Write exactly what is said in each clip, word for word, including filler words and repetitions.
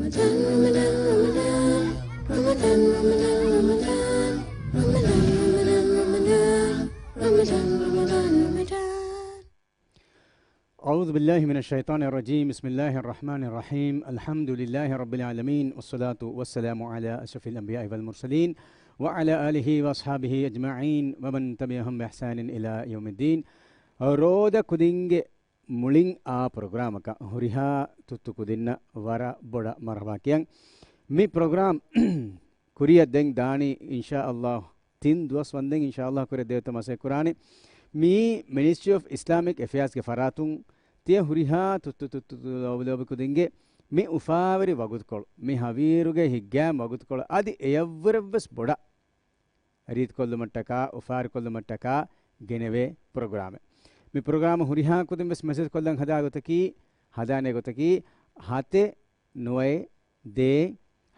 أعوذ بالله من الشيطان الرجيم. بسم الله الرحمن الرحيم. الحمد لله رب العالمين، والصلاة والسلام على أشرف الأنبياء والمرسلين، وعلى آله وأصحابه أجمعين، ومن تبعهم بإحسان إلى يوم الدين. ރޯދަ ކުދިންގެ މުޅިން އާ ޕްރޮގްރާމަކަށް ހުރިހާ ތުއްތު ކުދިންނަށް ވަރަށް ބޮޑަށް މަރުޙަބާ ކިޔަން. މި ޕްރޮގްރާމް ކުރިއަށް ދެން ދާނީ، އިންޝާ ﷲ، ތިން ދުވަސް ވަންދެން އިންޝާ ﷲ ކުރެ ދޭތަ މަސައްކަތް ކުރާނެ. މިއީ މިނިސްޓްރީ އޮފް އިސްލާމިކް އެފެއާޒްގެ ފަރާތުން ތިޔަ ހުރިހާ ތުއްތު ތުއްތު ލޯބި ލޯބި ކުދިންގެ މި އުފާވެރި ވަގުތުކޮޅު، މި ހަވީރުގެ ހިތްގައިމު ވަގުތުކޮޅު އަދި އެޔަށްވުރެވެސް ބޮޑަށް ރީތިކޮށްލުމަށްޓަކާ، އުފާވެރިކޮށްލުމަށްޓަކާ ގެނެވޭ ޕްރޮގްރާމެއް. މި ޕްރޮގްރާމް ހުރިހާ ކުދިން ވެސް މެސެޖް ކޮށްލަން ހަދާ ގޮތަކީ، ހަދާނެ ގޮތަކީ، ހަތެއް ނުވައެއް ދޭއް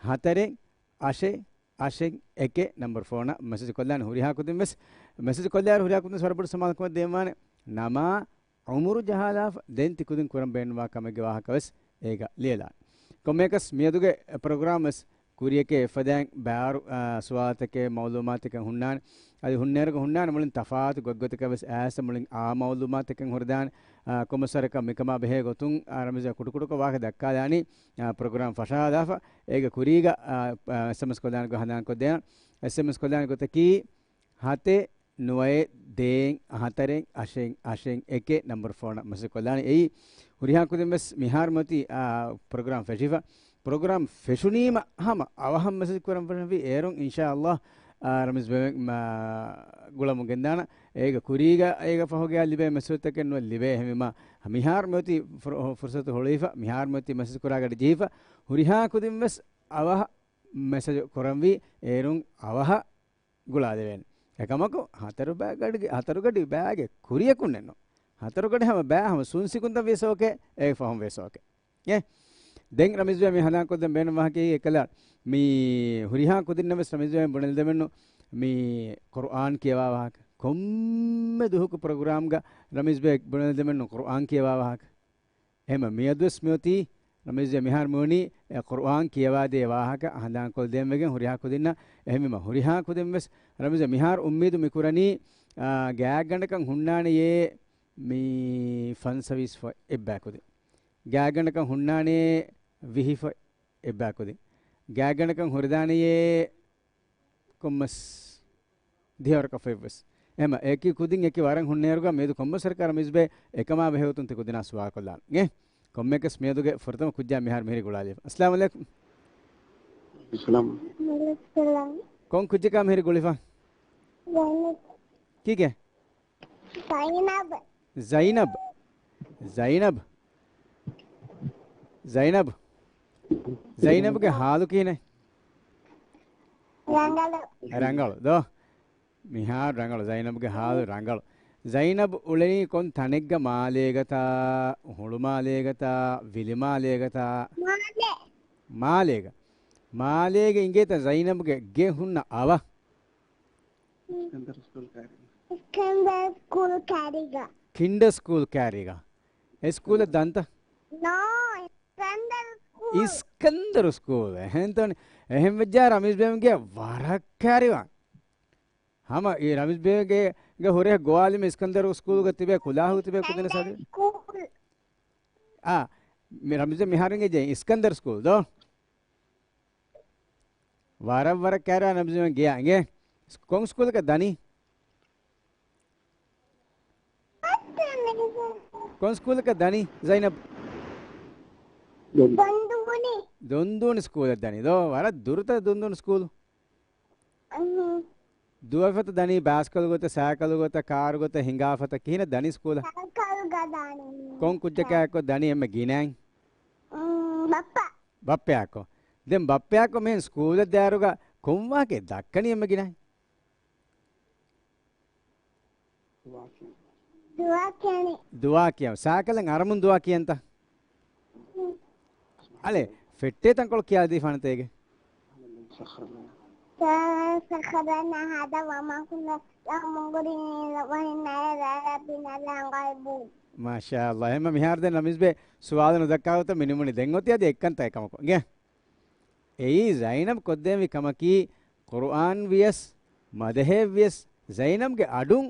ހަތަރެއް އަށެއް އަށެއް އެކެއް ނަމްބަރު ފޯނަށް މެސެޖް ކޮށްލާނެ ހުރިހާ ކުދިން ވެސް. މެސެޖް ކޮށްލާއިރު ހުރިހާ ކުދިން ވެސް ވަރަށް ބޮޑު ސަމާލުކަމެއް ދޭންވާނެ. ނަމާ، އުމުރު ޖަހާލާފަ ދެން ތި ކުދިން ކުރަން ބޭނުންވާ ކަމެއްގެ ވާހަކަ ވެސް އޭގަ ލިޔެލާނެ. ކޮންމެއަކަސް މިއަދުގެ ޕްރޮގްރާމް ވެސް ކުރިޔަކޭ އެފަދައިން ބާރު، އާ، ސުވާލުތަކެއް، މައުލޫމާތުތަކެއް ހުންނާނެ. އަދި ހުންނައިރުގަ ހުންނާނެ މުޅިން ތަފާތު ގޮތްގޮތަކަށް ވެސް އައިސް މުޅިން އާ މައުލޫމާތުތަކެއް ހުރެދާނެ. އާ، ކޮންމެސް ވަރަކަށް މިކަމާ ބެހޭ ގޮތުން، އާ، ރަމީޒް ކުޑަކުޑަކޮށް ވާހަކަ ދައްކާލާނީ، އާ، ޕްރޮގްރާމް ފަށާލާފަ. އޭގެ ކުރީގަ، އާ، އާ، އެސްއެމްއެސް ކޮށްލާނެ ގޮތް ހަނދާންކޮށްދޭނަން. އެސްއެމްއެސް ކޮށްލާނެ ގޮތަކީ، ހަތެއް ނުވައެއް ދޭއް ހަތަރެއް އަށެއް އަށެއް އެކެއް ނަމްބަރު ފޯނަށް މެސެޖް ކޮށްލާނެ. އެއީ ހުރިހާ ކުދިން ވެސް މިހާރު މިއޮތީ، އާ، ޕްރޮގްރާމް ފެށިފަ. ޕްރޮގްރާމް ފެށުނީމަ ހަމަ އަވަހަށް މެސެޖް ކުރަން ފެށިފަ އޭރުން އިންޝާ ﷲ، އާ، ރަމީޒް ބެމެ-، މާ، ގުޅަމުން ގެންދާނަ. އޭގެ ކުރީގަ އޭގަ ފަހުގެ ލިބޭ މެސެޖްތަކެއް ނުވެ ލިބޭ. އެހެންވީމަ މިހާރު މިއޮތީ ފުރ-، ފުރުސަތު ހުޅުވިފަ، މިހާރު މިއޮތީ މެސެޖް ކުރާ ގަޑި ޖެހިފަ. ހުރިހާ ކުދިން ވެސް އަވަހަށް މެސެޖް ކުރަންވީ އޭރުން އަވަހަށް ގުޅާލެވޭނެ. އެކަމަކު، ހަތަރު ބައި ގަޑިގެ، ހަތަރު ގަޑި ބައިގެ ކުރިޔަކުންނެއްނު. ހަތަރު ގަޑި ހަމަ ބައި ހަމަ ސުންސިކުންތައް ވިޔަސް އޯކޭ، އޭގެ ފަހުން ވިޔަސް އޯކޭ. އޭ، ދެން ރަމީޒް ބޭ މި ހަނދާންކޮށްދެން ބޭނުން ވާހަކައީ އެކަލަ މި ހުރިހާ ކުދިންނަށް ވެސް ރަމީޒް ބޭ ބުނެލެދެމެއްނު މި ޤުރުއާން ކިޔަވާ ވާހަކަ. ކޮންމެ ދުހަކު ޕްރޮގްރާމްގަ ރަމީޒް ބޭ ބުނެލެދެމެއްނު ޤުރުއާން ކިޔަވާ ވާހަކަ. އެހެންމަ މިއަދުވެސް މިއޮތީ ރަމީޒް މިހާރު މިވަނީ އެ ޤުރުއާން ކިޔަވާދޭ ވާހަކަ ހަނދާންކޮށްދޭންވެގެން ހުރިހާ ކުދިންނަށް. އެހެންވީމަ ހުރިހާ ކުދިން ވެސް ރަމީޒް މިހާރު އުއްމީދު މިކުރަނީ، އާ، ގާތްގަނޑަކަށް ހުންނާނެޔޭ މި ފަންސަވީސް ފޮތް އެއްބައި ކުދިން. ގާތްގަނޑަކަށް ހުންނާނެޔޭ ވިހި ފޮތް އެއްބައި ކުދިން. ގާތްގަނޑަކަށް ހުރެދާނެޔޭ ކޮންމެސް ދިހަވަރަކަށް ފޮތްވެސް. އެހެންމަ އެކި ކުދިން އެކި ވަރަށް ހުންނައިރުގަ މިއަދު ކޮންމެސް ވަރަކަށް ރަމީޒް ބޭ އެކަމާ ބެހޭގޮތުން ތި ކުދިންނާ ސުވާލު ކޮށްލާނަން. އެ ކޮންމެއަކަސް މިއަދުގެ ފުރަތަމަ ކުއްޖާ މިހާރު މިހިރީ ގުޅާލީފަ. އައްސަލާމު ޢަލައިކުމް. ސަލާމް. ވަޢަލައިކުމް ސަލާމް. ކޮން ކުއްޖަކާ މިހިރީ ގުޅިފަ؟ ޒައިނަބް. ކީކޭ؟ ޒައިނަބް. ޒައިނަބް. ޒައިނަބް. ޒައިނަބްގެ ޙާލު ކިހިނެއް؟ ރަނގަޅު. ރަނގަޅު ދޯ؟ މިހާރު ރަނގަޅު. ޒައިނަބްގެ ޙާލު ރަނގަޅު. ޒައިނަބް އުޅެނީ ކޮން ތަނެއްގަ؟ މާލޭގަތާ، ހުޅުމާލޭގަތާ، ވިލިމާލޭގަތާ؟ މާލޭ. މާލޭގަ. މާލޭގަ އިނގޭތަ ޒައިނަބްގެ ގެ ހުންނަ އަވަށް؟ ސިކަންދަރު ސްކޫލް ކާރީގަ. ކިންޑަރ ސްކޫލް ކާރީގަ. އެ ސްކޫލަށް ދަންތަ؟ ނޯ، ސިކަންދަރު ސްކޫލް. ސިކަންދަރު ސްކޫލް. އެހެންތޯނި. އެހެން ވެއްޖާ ރަމީޒް ބޭމްގެ ވަރަށް ކާރިވާން. ހަމަ އެ ރަމީޒް ބޭގެ ހުރެ ގޮވާލިމަ ސިކަންދަރު ސްކޫލްގަ ތިބޭ ކުލާހު ތިބޭ ކުދިން ސަބި. ސްކޫލް. އާ، މި ރަމީޒް މިހާރު އިނގޭ ސިކަންދަރު ސްކޫލް ދޯ؟ ވަރަށް ވަރަށް ކާރިވާން ރަމީޒް ގެޔާ އިނގޭ. ކޮން ސްކޫލަކަށް ދަނީ؟ ކޮން ސްކޫލަކަށް ދަނީ ޒައިނަބް؟ ދޮންދޫނި. ދޮންދޫނި ސްކޫލަށް ދަނީ ދޯ؟ ވަރަށް ދުރުތަ ދޮންދޫނި ސްކޫލު؟ އަހަ. ދުވެފަތަ ދަނީ ބައިސްކަލު ގޮތަށް، ސައިކަލު ގޮތަށް، ކާރު ގޮތަށް، ހިނގާފަތަ ކިހިނެއް ދަނީ ސްކޫލަށް؟ ސައިކަލުގަ ދަނީ. ކޮން ކުއްޖަކާ އެއްކޮށް ދަނީ އެންމެ ގިނައިން؟ އުން، ބައްޕަ. ބައްޕައާއެއްކޮށް. ދެން ބައްޕައާއެއްކޮށް މިހެން ސްކޫލަށް ދާއިރުގަ ކޮން ވާހަކައެއް ދައްކަނީ އެންމެ ގިނައިން؟ ދުވާ ކިޔަނީ. ދުވާ ކިޔަން. ސައިކަލެއް އަރަމުން ދުވާ ކިޔަންތަ؟ އަޅެ، ފެއްޓޭ ތަންކޮޅު ކިޔާދީފާނަތޭގެ. سخر لنا هذا وما كنا له مقرنين وإنا إلى ربنا لمنقلبون. މާޝާﷲ. އެހެންމަ މިހާރު ދެން ރަމީޒް ބޭ ސުވާލު ނުދައްކާ ގޮތަށް މި ނިމުނީ. ދެން އޮތީ އަދި އެއްކަންތައް އެކަމަކު. އިނގޭ. އެއީ ޒައިނަބް ކޮށްދޭންވީ ކަމަކީ، ޤުރުއާން ވިޔަސް، މަދަހެއް ވިޔަސް، ޒައިނަބްގެ އަޑުން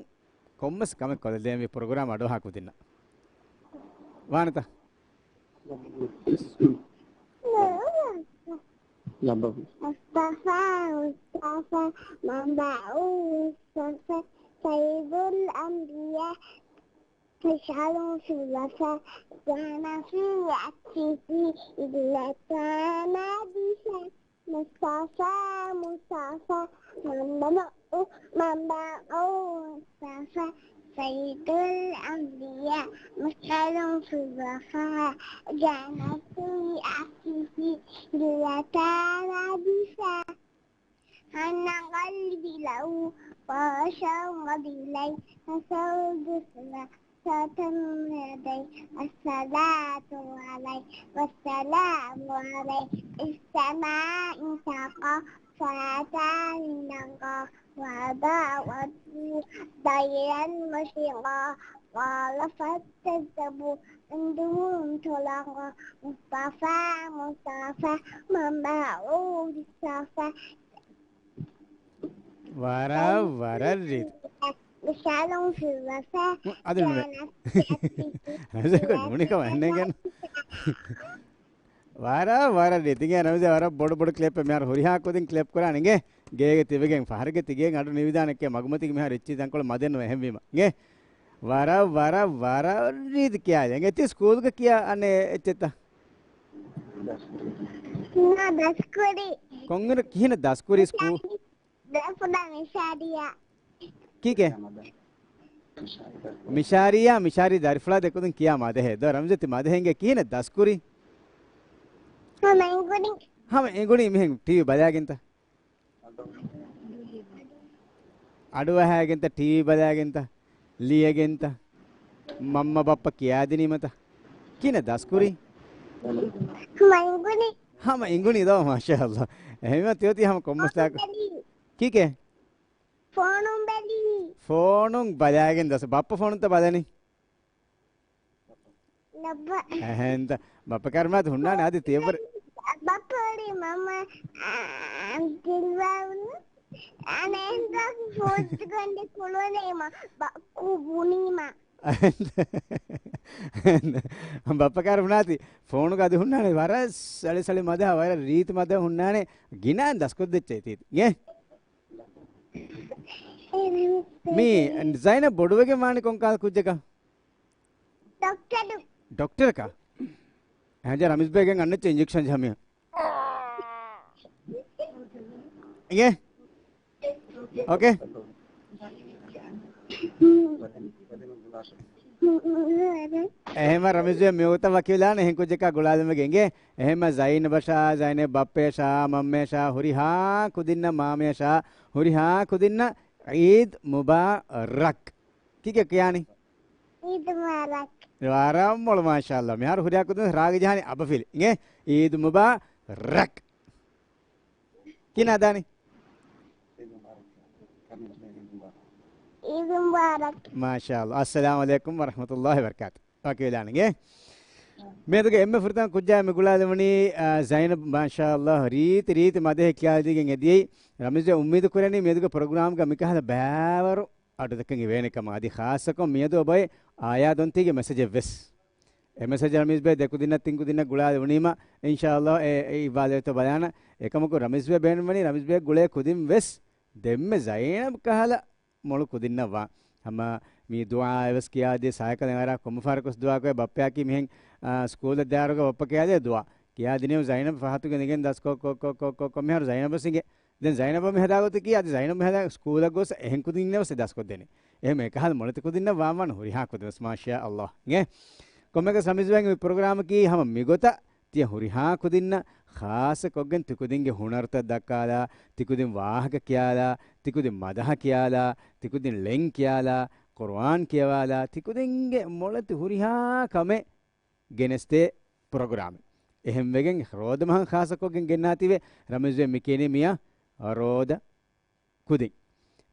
ކޮންމެސް ކަމެއް ކޮށްދޭންވީ ޕްރޮގްރާމް އަޑުއަހާ ކުދިންނަށް. ވާނެތަ؟ މުޞްޠަފާ، މުޞްޠަފާ، މަންބަޢު މުޞްޠަފާ، ސައްޔިދުލް އަންބިޔާ، مشعل في الوفا، كان في عطفه إلا كان دفا. مصطفى، مصطفى، منبع، منبع مصطفى، سيد الأنبياء، مشعل في الوفا، كان في عطفه إلا كان دفا. هان قلبي له وشوق إليه، فسوف صلاة يديه، الصلاة عليه والسلام عليه، في السماء تقى، فأتى لنقى، وأضاء وجهه ضياء مشرقا، قال فاستجبوا عندهم تلقى، مصطفى، مصطفى، منبع الصفا. ވަރަށް، ވަރަށް ރީތި. މިސާލުން ފިއްވަފަ އަދި ނުވެ. ނަޒަކު ނުނިކަމ އެންނެގެން. ވަރަށް، ވަރަށް ރީތި. އިނގޭ ނަމިޒެ ވަރަށް ބޮޑު ބޮޑު ކްލެޕެއް މިހާރު ހުރިހާ ކުދިން ކްލެޕް ކުރާނެ އިނގޭ. ގޭގެ ތިބެގެން ފަހަރުގެ ތިގެން އަޑު ނިވިދާނެ އެއްކޭ މަގުމަތީގެ މިހާރު އެއްޗިހި ތަންކޮޅެއް މަދެއް ނުވެ އެހެންވީމަ. އިނގޭ. ވަރަށް، ވަރަށް، ވަރަށް ރީތި ކިޔާލި. އިނގޭ ތި ސްކޫލްގަ ކިޔާ އަނެއް އެއްޗެއްތަ؟ ނާ ދަސްކުރި. ކޮންއިރު ކިހިނެއް ދަސްކުރީ ސްކޫލް؟ ދަފުލާ މިޝާރިޔާ. ކީކޭ؟ މިޝާރިޔާ، މިޝާރީ ދަރިފުޅާ ދެކުދިން ކިޔާ މަދަހެއް. ދޯ ރަމްޒަތި މަދަހެއް އިނގޭ ކިހިނެއް ދަސްކުރީ؟ ހަމަ އެނގުނީ. ހަމަ އެނގުނީ މިހެން ޓީވީ ބަލާގެންތަ؟ އަޑުއަހާގެންތަ، ޓީވީ ބަލާގެންތަ، ލިޔެގެންތަ، މަންމަ ބައްޕަ ކިޔާދިނީމަތަ؟ ކިހިނެއް ދަސްކުރީ؟ ހަމަ އެނގުނީ. ހަމަ އެނގުނީ ދޯ، މާޝާﷲ. އެހެންވީމަ ތިއޮތީ ހަމަ ކޮންމެސް ދާކަށް. ކީކޭ؟ ފޯނުން ބެލީ. ފޯނުން ބަލާގެން ދަސް. ބައްޕަ ފޯނުންތަ ބަލަނީ؟ ނަބަ. އެހެންތަ؟ ބައްޕަ ކަރުމާތު ހުންނާނެ އަދި ތިޔަބަރ. ބައްޕަ ހުރީ މަމަ، އާ، ދިލްވާވުނު. އަނެއް ހިނދު ފޯނުގަނޑެ ކުޅުނީމަ، ބައްކު ބުނީމަ. ބައްޕަ ކަރުމާތި ފޯނުގަ އަދި ހުންނާނެ ވަރަށް ސަޅި ސަޅި މަދަހަ، ވަރަށް ރީތި މަދަހަ ހުންނާނެ. ގިނަ ދަސްކޮށްދެއްޗޭ ތީ. އޭ؟ މީ ޒައިނަބް ބޮޑުވެގެން ވާނީ ކޮންކަހަލަ ކުއްޖަކަށް؟ ޑޮކްޓަރު. ޑޮކްޓަރަކަށް؟ އެހެން ރަމީޒް ބޭގެން އަންނައްޗެ އިންޖެކްޝަން ޖަމިޔަ. އިނގޭ؟ އޯކޭ. އެހެންމަ ރަމީޒް ބޭ މިގޮތަށް ވަކިވެލާނެ އެހެން ކުއްޖަކާ ގުޅާލުމެގެ އިނގޭ. އެހެންމަ ޒައިނަބަށާ، ޒައިނަބް ބައްޕަޔަށާ، މަންމަޔަށާ، ހުރިހާ ކުދިންނަށް، މާމަޔަށާ، ހުރިހާ ކުދިންނަށް ޢީދު މުބާރަކް. ކީކޭ ކިޔާނީ؟ ޢީދު މުބާރަކް. ވަރަށް މޮޅު މާޝާﷲ. މިހާރު ހުރިހާ ކުދިން ރާގި ޖަހާނީ އަބަފިލި. އިނގޭ؟ ޢީދު މުބާރަކް. ކިހިނެއް ދާނީ؟ ޢީދު މުބާރަކް. މާޝާﷲ. އައްސަލާމު ޢަލައިކުމް ވަރަޙްމަތުﷲ ވަބަރަކާތު. ވަކިވެލާނެ އިނގޭ. މިއަދުގެ އެންމެ ފުރަތަމަ ކުއްޖާ މި ގުޅާލެވުނީ، އާ، ޒައިނަބް، މާޝާﷲ، ރީތި ރީތި މަދަހެއް ކިޔާދީގެން އެދިޔައީ. ރަމީޒް އުއްމީދު ކުރަނީ މިއަދުގެ ޕްރޮގްރާމްގަ މިކަހަލަ ބައިވަރު އަޑުތަކެއް އިވޭނެ ކަމަށް. އަދި ޚާއްޞަކޮށް މިއަދު އެބައޮތް އާޔާ ދޮންތީގެ މެސެޖެއް ވެސް. އެ މެސެޖް ރަމީޒް ބޭ ދެކުދިންނަށް ތިން ކުދިންނަށް ގުޅާލެވުނީމަ، އިންޝާﷲ އެ، އެ އިއްވާލެވޭތޯ ބަލާނަ. އެކަމަކު ރަމީޒް ބޭ ބޭނުންވަނީ ރަމީޒް ބޭ ގުޅޭ ކުދިން ވެސް ދެންމެ ޒައިނަބް ކަހަލަ މޮޅު ކުދިންނަށް ވާ. ހަމަ މި ދުޢާ އެވެސް ކިޔާދިޔަ ސައިކަލެއް އަރާ ކޮންމެ ފަހަރަކުސް ދުޢާކޮށް ބައްޕަޔާކީ މިހެން، އާ، ސްކޫލަށް ދާއިރުގަ ބައްޕަ ކިޔާދިޔަ ދުޢާ. ކިޔާދިނީމަ ޒައިނަބް ފަހަތުގެ ނިގެން ދަސްކޮށް، ކޮށް، ކޮށް، ކޮށް، ކޮށް، ކޮށް މިހާރު ޒައިނަބަށް އިނގޭ. ދެން ޒައިނަބަށް މި ހަދާގޮތަކީ އަދި ޒައިނަބް މި ހަދާ ސްކޫލަށް ގޮސް އެހެން ކުދިންނެއް ވެސް ދަސްކޮށްދޭނެ. އެހެން އެކަހަލަ މޮޅެތި ކުދިންނަށް ވާންވާން ހުރިހާ ކުދިން ވެސް މާޝާﷲ. އިނގޭ. ކޮންމެއަކަސް ރަމީޒް ބޭގެ މި ޕްރޮގްރާމަކީ ހަމަ މިގޮތަށް ތިޔަ ހުރިހާ ކުދިންނަށް ޚާއްޞަކޮށްގެން ތިކުދިންގެ ހުނަރުތައް ދައްކާލާ، ތިކުދިން ވާހަކަ ކިޔާލާ، ތިކުދިން މަދަހަ ކިޔާލާ، ތިކުދިން ޅެން ކިޔާލާ، ޤުރުއާން ކިޔަވާލާ، ތިކުދިންގެ މޮޅެތި ހުރިހާ ކަމެއް ގެނެސްދޭ ޕްރޮގްރާމެއް. އެހެންވެގެން ރޯދަ މަހަށް ޚާއްޞަކޮށްގެން ގެންނާތީވެ ރަމީޒް ބޭ މި ކިޔަނީ މިޔަ ރޯދަ ކުދިން.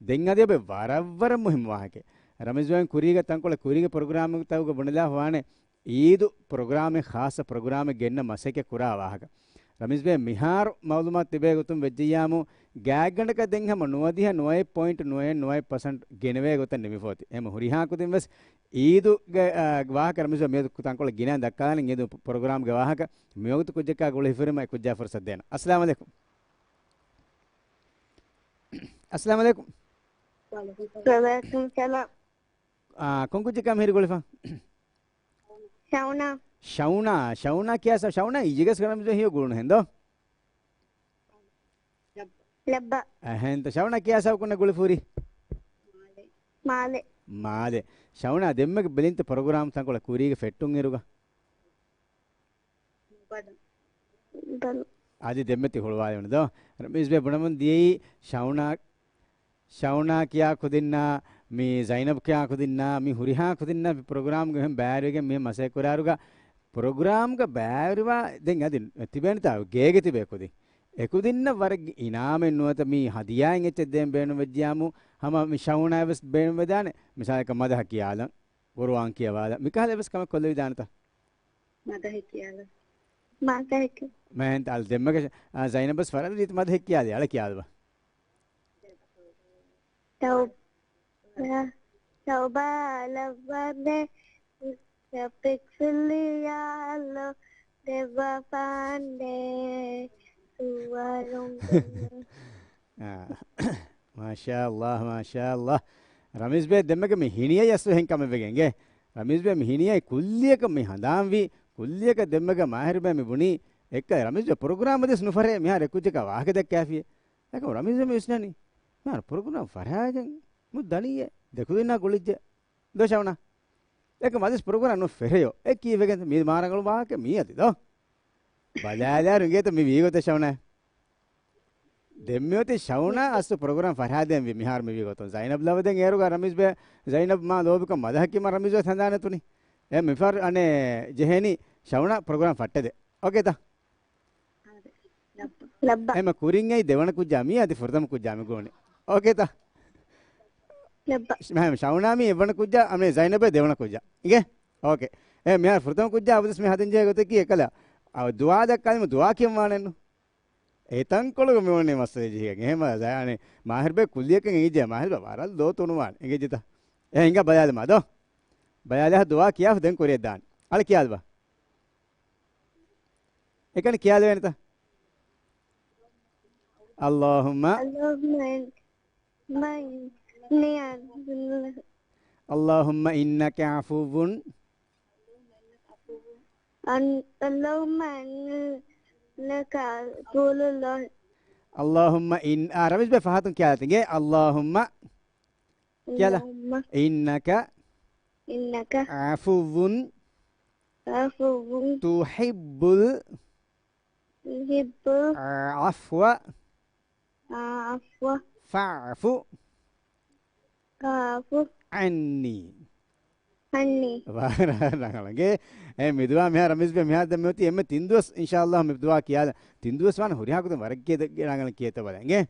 ދެން އަދި އެބަ ވަރަށް ވަރަށް މުހިއްމު ވާހަކައެއް. ރަމީޒް ބޭ ކުރީގެ ތަންކޮޅެއް ކުރީގެ ޕްރޮގްރާމްތަކުގަ ބުނެލާފަ ވާނެ އީދު ޕްރޮގްރާމެއް ޚާއްޞަ ޕްރޮގްރާމެއް ގެންނަ މަސައްކަތް ކުރާ ވާހަކަ. ރަމީޒްބެ، މިހާރު މައުލޫމާތު ތިބޭ ގޮތުން ވެއްޖެއްޔާމު، ގާތްގަނޑަކަށް ދެން ހަމަ ނުވަދިހަ ނުވައެއް ޕޮއިންޓް ނުވައެއް ނުވައެއް ޕަސެންޓް ގެނެވޭ ގޮތަށް ނިމިފޯތި. އެހެން ހުރިހާ ކުދިން ވެސް އީދުގެ، އާ، ވާހަކަ ރަމީޒްބެ މިއަދު ތަންކޮޅެއް ގިނައިން ދައްކާލަން އީދު ޕްރޮގްރާމްގެ ވާހަކަ. މިވަގުތު ކުއްޖަކާ ގުޅި ހިފުރިމަ އެ ކުއްޖާ ފުރުސަތު ދޭނަން. އައްސަލާމު ޢަލައިކުމް. އައްސަލާމު ޢަލައިކުމް. ވަޢަލައިކުމް ސަލާމް. އާ، ކޮން ކުއްޖަކާ މިހިރި ގުޅިފަ؟ ޝައުނާ. ޝައުނާ، ޝައުނާ ކިޔާ ސަ-، ޝައުނާ އިއްޔެގެސް ރަމީޒްބެ ހިޔޯ ގުޅުނު ހެން ދޯ؟ ލައްބަ. އެހެންތަ ޝައުނާ ކިޔާ ސަބަބަކުންނެއް ގުޅި ފޫރި؟ މާލެ. މާލެ. ޝައުނާ ދެންމެގެ ބެލިންތަ ޕްރޮގްރާމް ތަންކޮޅެއް ކުރީގެ ފެއްޓުން އިރުގަ؟ ބަލަ. އަދި ދެންމެ ތި ހުޅުވާލެވުނު ދޯ؟ ރަމީޒްބެ ބުނަމުން ދިޔައީ ޝައުނާ، ޝައުނާ ކިޔާ ކުދިންނާ، މި ޒައިނަބް ކިޔާ ކުދިންނާ، މި ހުރިހާ ކުދިންނާ ޕްރޮގްރާމްގެ އެހެން ބައިވެރިވެގެން މިހެން މަސައްކަތް ކުރާއިރުގަ ޕްރޮގްރާމްގަ ބައިވެރިވާ ދެން އަދި ތިބޭނެތާ ގޭގެ ތިބޭ ކުދިން. އެކުދިންނަށް ވަރަށް އިނާމެއް ނުވަތަ މި ހަދިޔާއެއް އެއްޗެއް ދޭން ބޭނުންވެއްޖިޔާމު ހަމަ މި ޝައުނާއަށް ވެސް ބޭނުންވެދާނެ. މިސާލަކަށް މަދަހަ ކިޔާލަން، ޤުރުއާން ކިޔަވާލަން. މިކަހަލަ އެއްވެސް ކަމެއް ކޮށްލެވިދާނެތަ؟ މަދަހެއް ކިޔާލަން. މަދަހެއް. މައެން އަލް ދެންމެގެ، އާ، ޒައިނަބް ވެސް ފަރާތް ރީތި މަދަހެއް ކިޔާލި. އަޅެ ކިޔާލަބަ. ތައު-، ތައުބާ އަޅައްވާނެ ރައްޕެއް ފިއްލި ޔާ އައްލޯ ދެއްވާ ފާންޑޭ ސުވާލުން. އާ، މާޝާ ﷲ، މާޝާ ﷲ. ރަމީޒް ބޭ ދެންމެގެ މި ހިނިއައި އަސްލު ހެން ކަމެއް ވެގެން އިނގޭ. ރަމީޒް ބޭ މި ހިނިއައި ކުއްލިއަކަށް މި ހަނދާންވީ، ކުއްލިއަކަށް ދެންމެގެ މާހިރު ބޭ މި ބުނީ، އެއްކަ ރަމީޒް ބޭ ޕްރޮގްރާމް އަދިސް ނުފަރޭ މިހާރު އެކުއްޖަކާ ވާހަކަ ދައްކާފިޔޭ. އެކަމް ރަމީޒް ބޭ މި ވިސްނަނީ. މިހާރު ޕްރޮގްރާމް ފަރާގެން މު ދަނީއޭ. ދެކުދިންނާ ގުޅިއްޖެ. ދޯ ޝައުނާ. އެކަމް އަދިސް ޕްރޮގްރާމް ނުފެރެޔޯ. އެ ކީއްވެގެން މީ މާ ރަނގަޅު ވާހަކަ މީ އަދި ދޯ. ބަލާލާރު އިނގޭތަ މި ވީގޮތެއް ޝައުނާ. ދެންމެ އޮތީ ޝައުނާ އަސްލު ޕްރޮގްރާމް ފަރާތްދޭން ވީ މިހާރު މި ވީގޮތުން. ޒައިނަބް ލަވަދެން އޭރުގަ ރަމީޒް ބޭ، ޒައިނަބް މާ ލޯބިކަން މަދަހަކީ މާ ރަމީޒް ވެސް ހަނދާނެތުނި. އެ މިފަރު އަނެއް ޖެހޭނީ ޝައުނާ ޕްރޮގްރާމް ފައްޓަދޭ. އޯކޭތަ؟ ލައްބަ. އެމަ ކުރިން އައި ދެވަނަ ކުއްޖާ މީ އަދި ފުރަތަމަ ކުއްޖާ މި ގުޅުނީ. އޯކޭތަ؟ ލައްބަ. ޝަ-، ޝައުނާ މީ އެއްވަނަ ކުއްޖާ، އަމެ ޒައިނަބޭ ދެވަނަ ކުއްޖާ. އިނގޭ؟ އޯކޭ. އެ މިހާރު ފުރަތަމަ ކުއްޖާ އަބަދުސް މި ހަދަން ޖެހޭ ގޮތަކީ އެކަލަ. އަ، ދުޢާ ދައްކާލިމަ ދުޢާ ކިޔަން ވާނެއްނު. އެ ތަންކޮޅުގަ މި ވަނީ މައްސަލަ ޖެހިގެން. އެހެން ޒަ-، އަނެ މާހިރު ބޭ ކުއްލިއަކަށް އެނގިއްޖެ މާހިރު ބޭ ވަރަށް ލޯ ތުނުވާނެ. އެނގިއްޖެތަ؟ އެ ހިނގާ ބަލާލަމާ ދޯ. ބަލާލާ ދުޢާ ކިޔާފަ ދެން ކުރިއަށް ދާނެ. އަޅެ ކިޔާލަބަ. އެކަނި ކިޔާލެވޭނެތަ؟ اللهم اللهم إن-، ما إن-، اللهم إنك عفو. أن-، اللهم إنك عفو. اللهم إن-، އާ، ރަމީޒް ބޭ ފަހަތުން ކިޔާލަތިނގޭ. اللهم ކިޔާލަ. اللهم إنك إنك عفو عفو تحب تحب العفو العفو فاعف فاعف عني. އަންނީ. ވާރާ ރަނގަޅަށް. އެ މި ދުޢާ މިހާރު ރަމީޒް ބޭ މިހާރު ދެން މި އޮތީ އެންމެ ތިން ދުވަސް އިންޝާﷲ މި ދުޢާ ކިޔާލަ. ތިން ދުވަސް ވާން ހުރިހާ ކުދިން ވަރަށް ކިޔޭ-، ރަނގަޅަށް ކިޔޭތޯ ބަލަ. އިނގޭ؟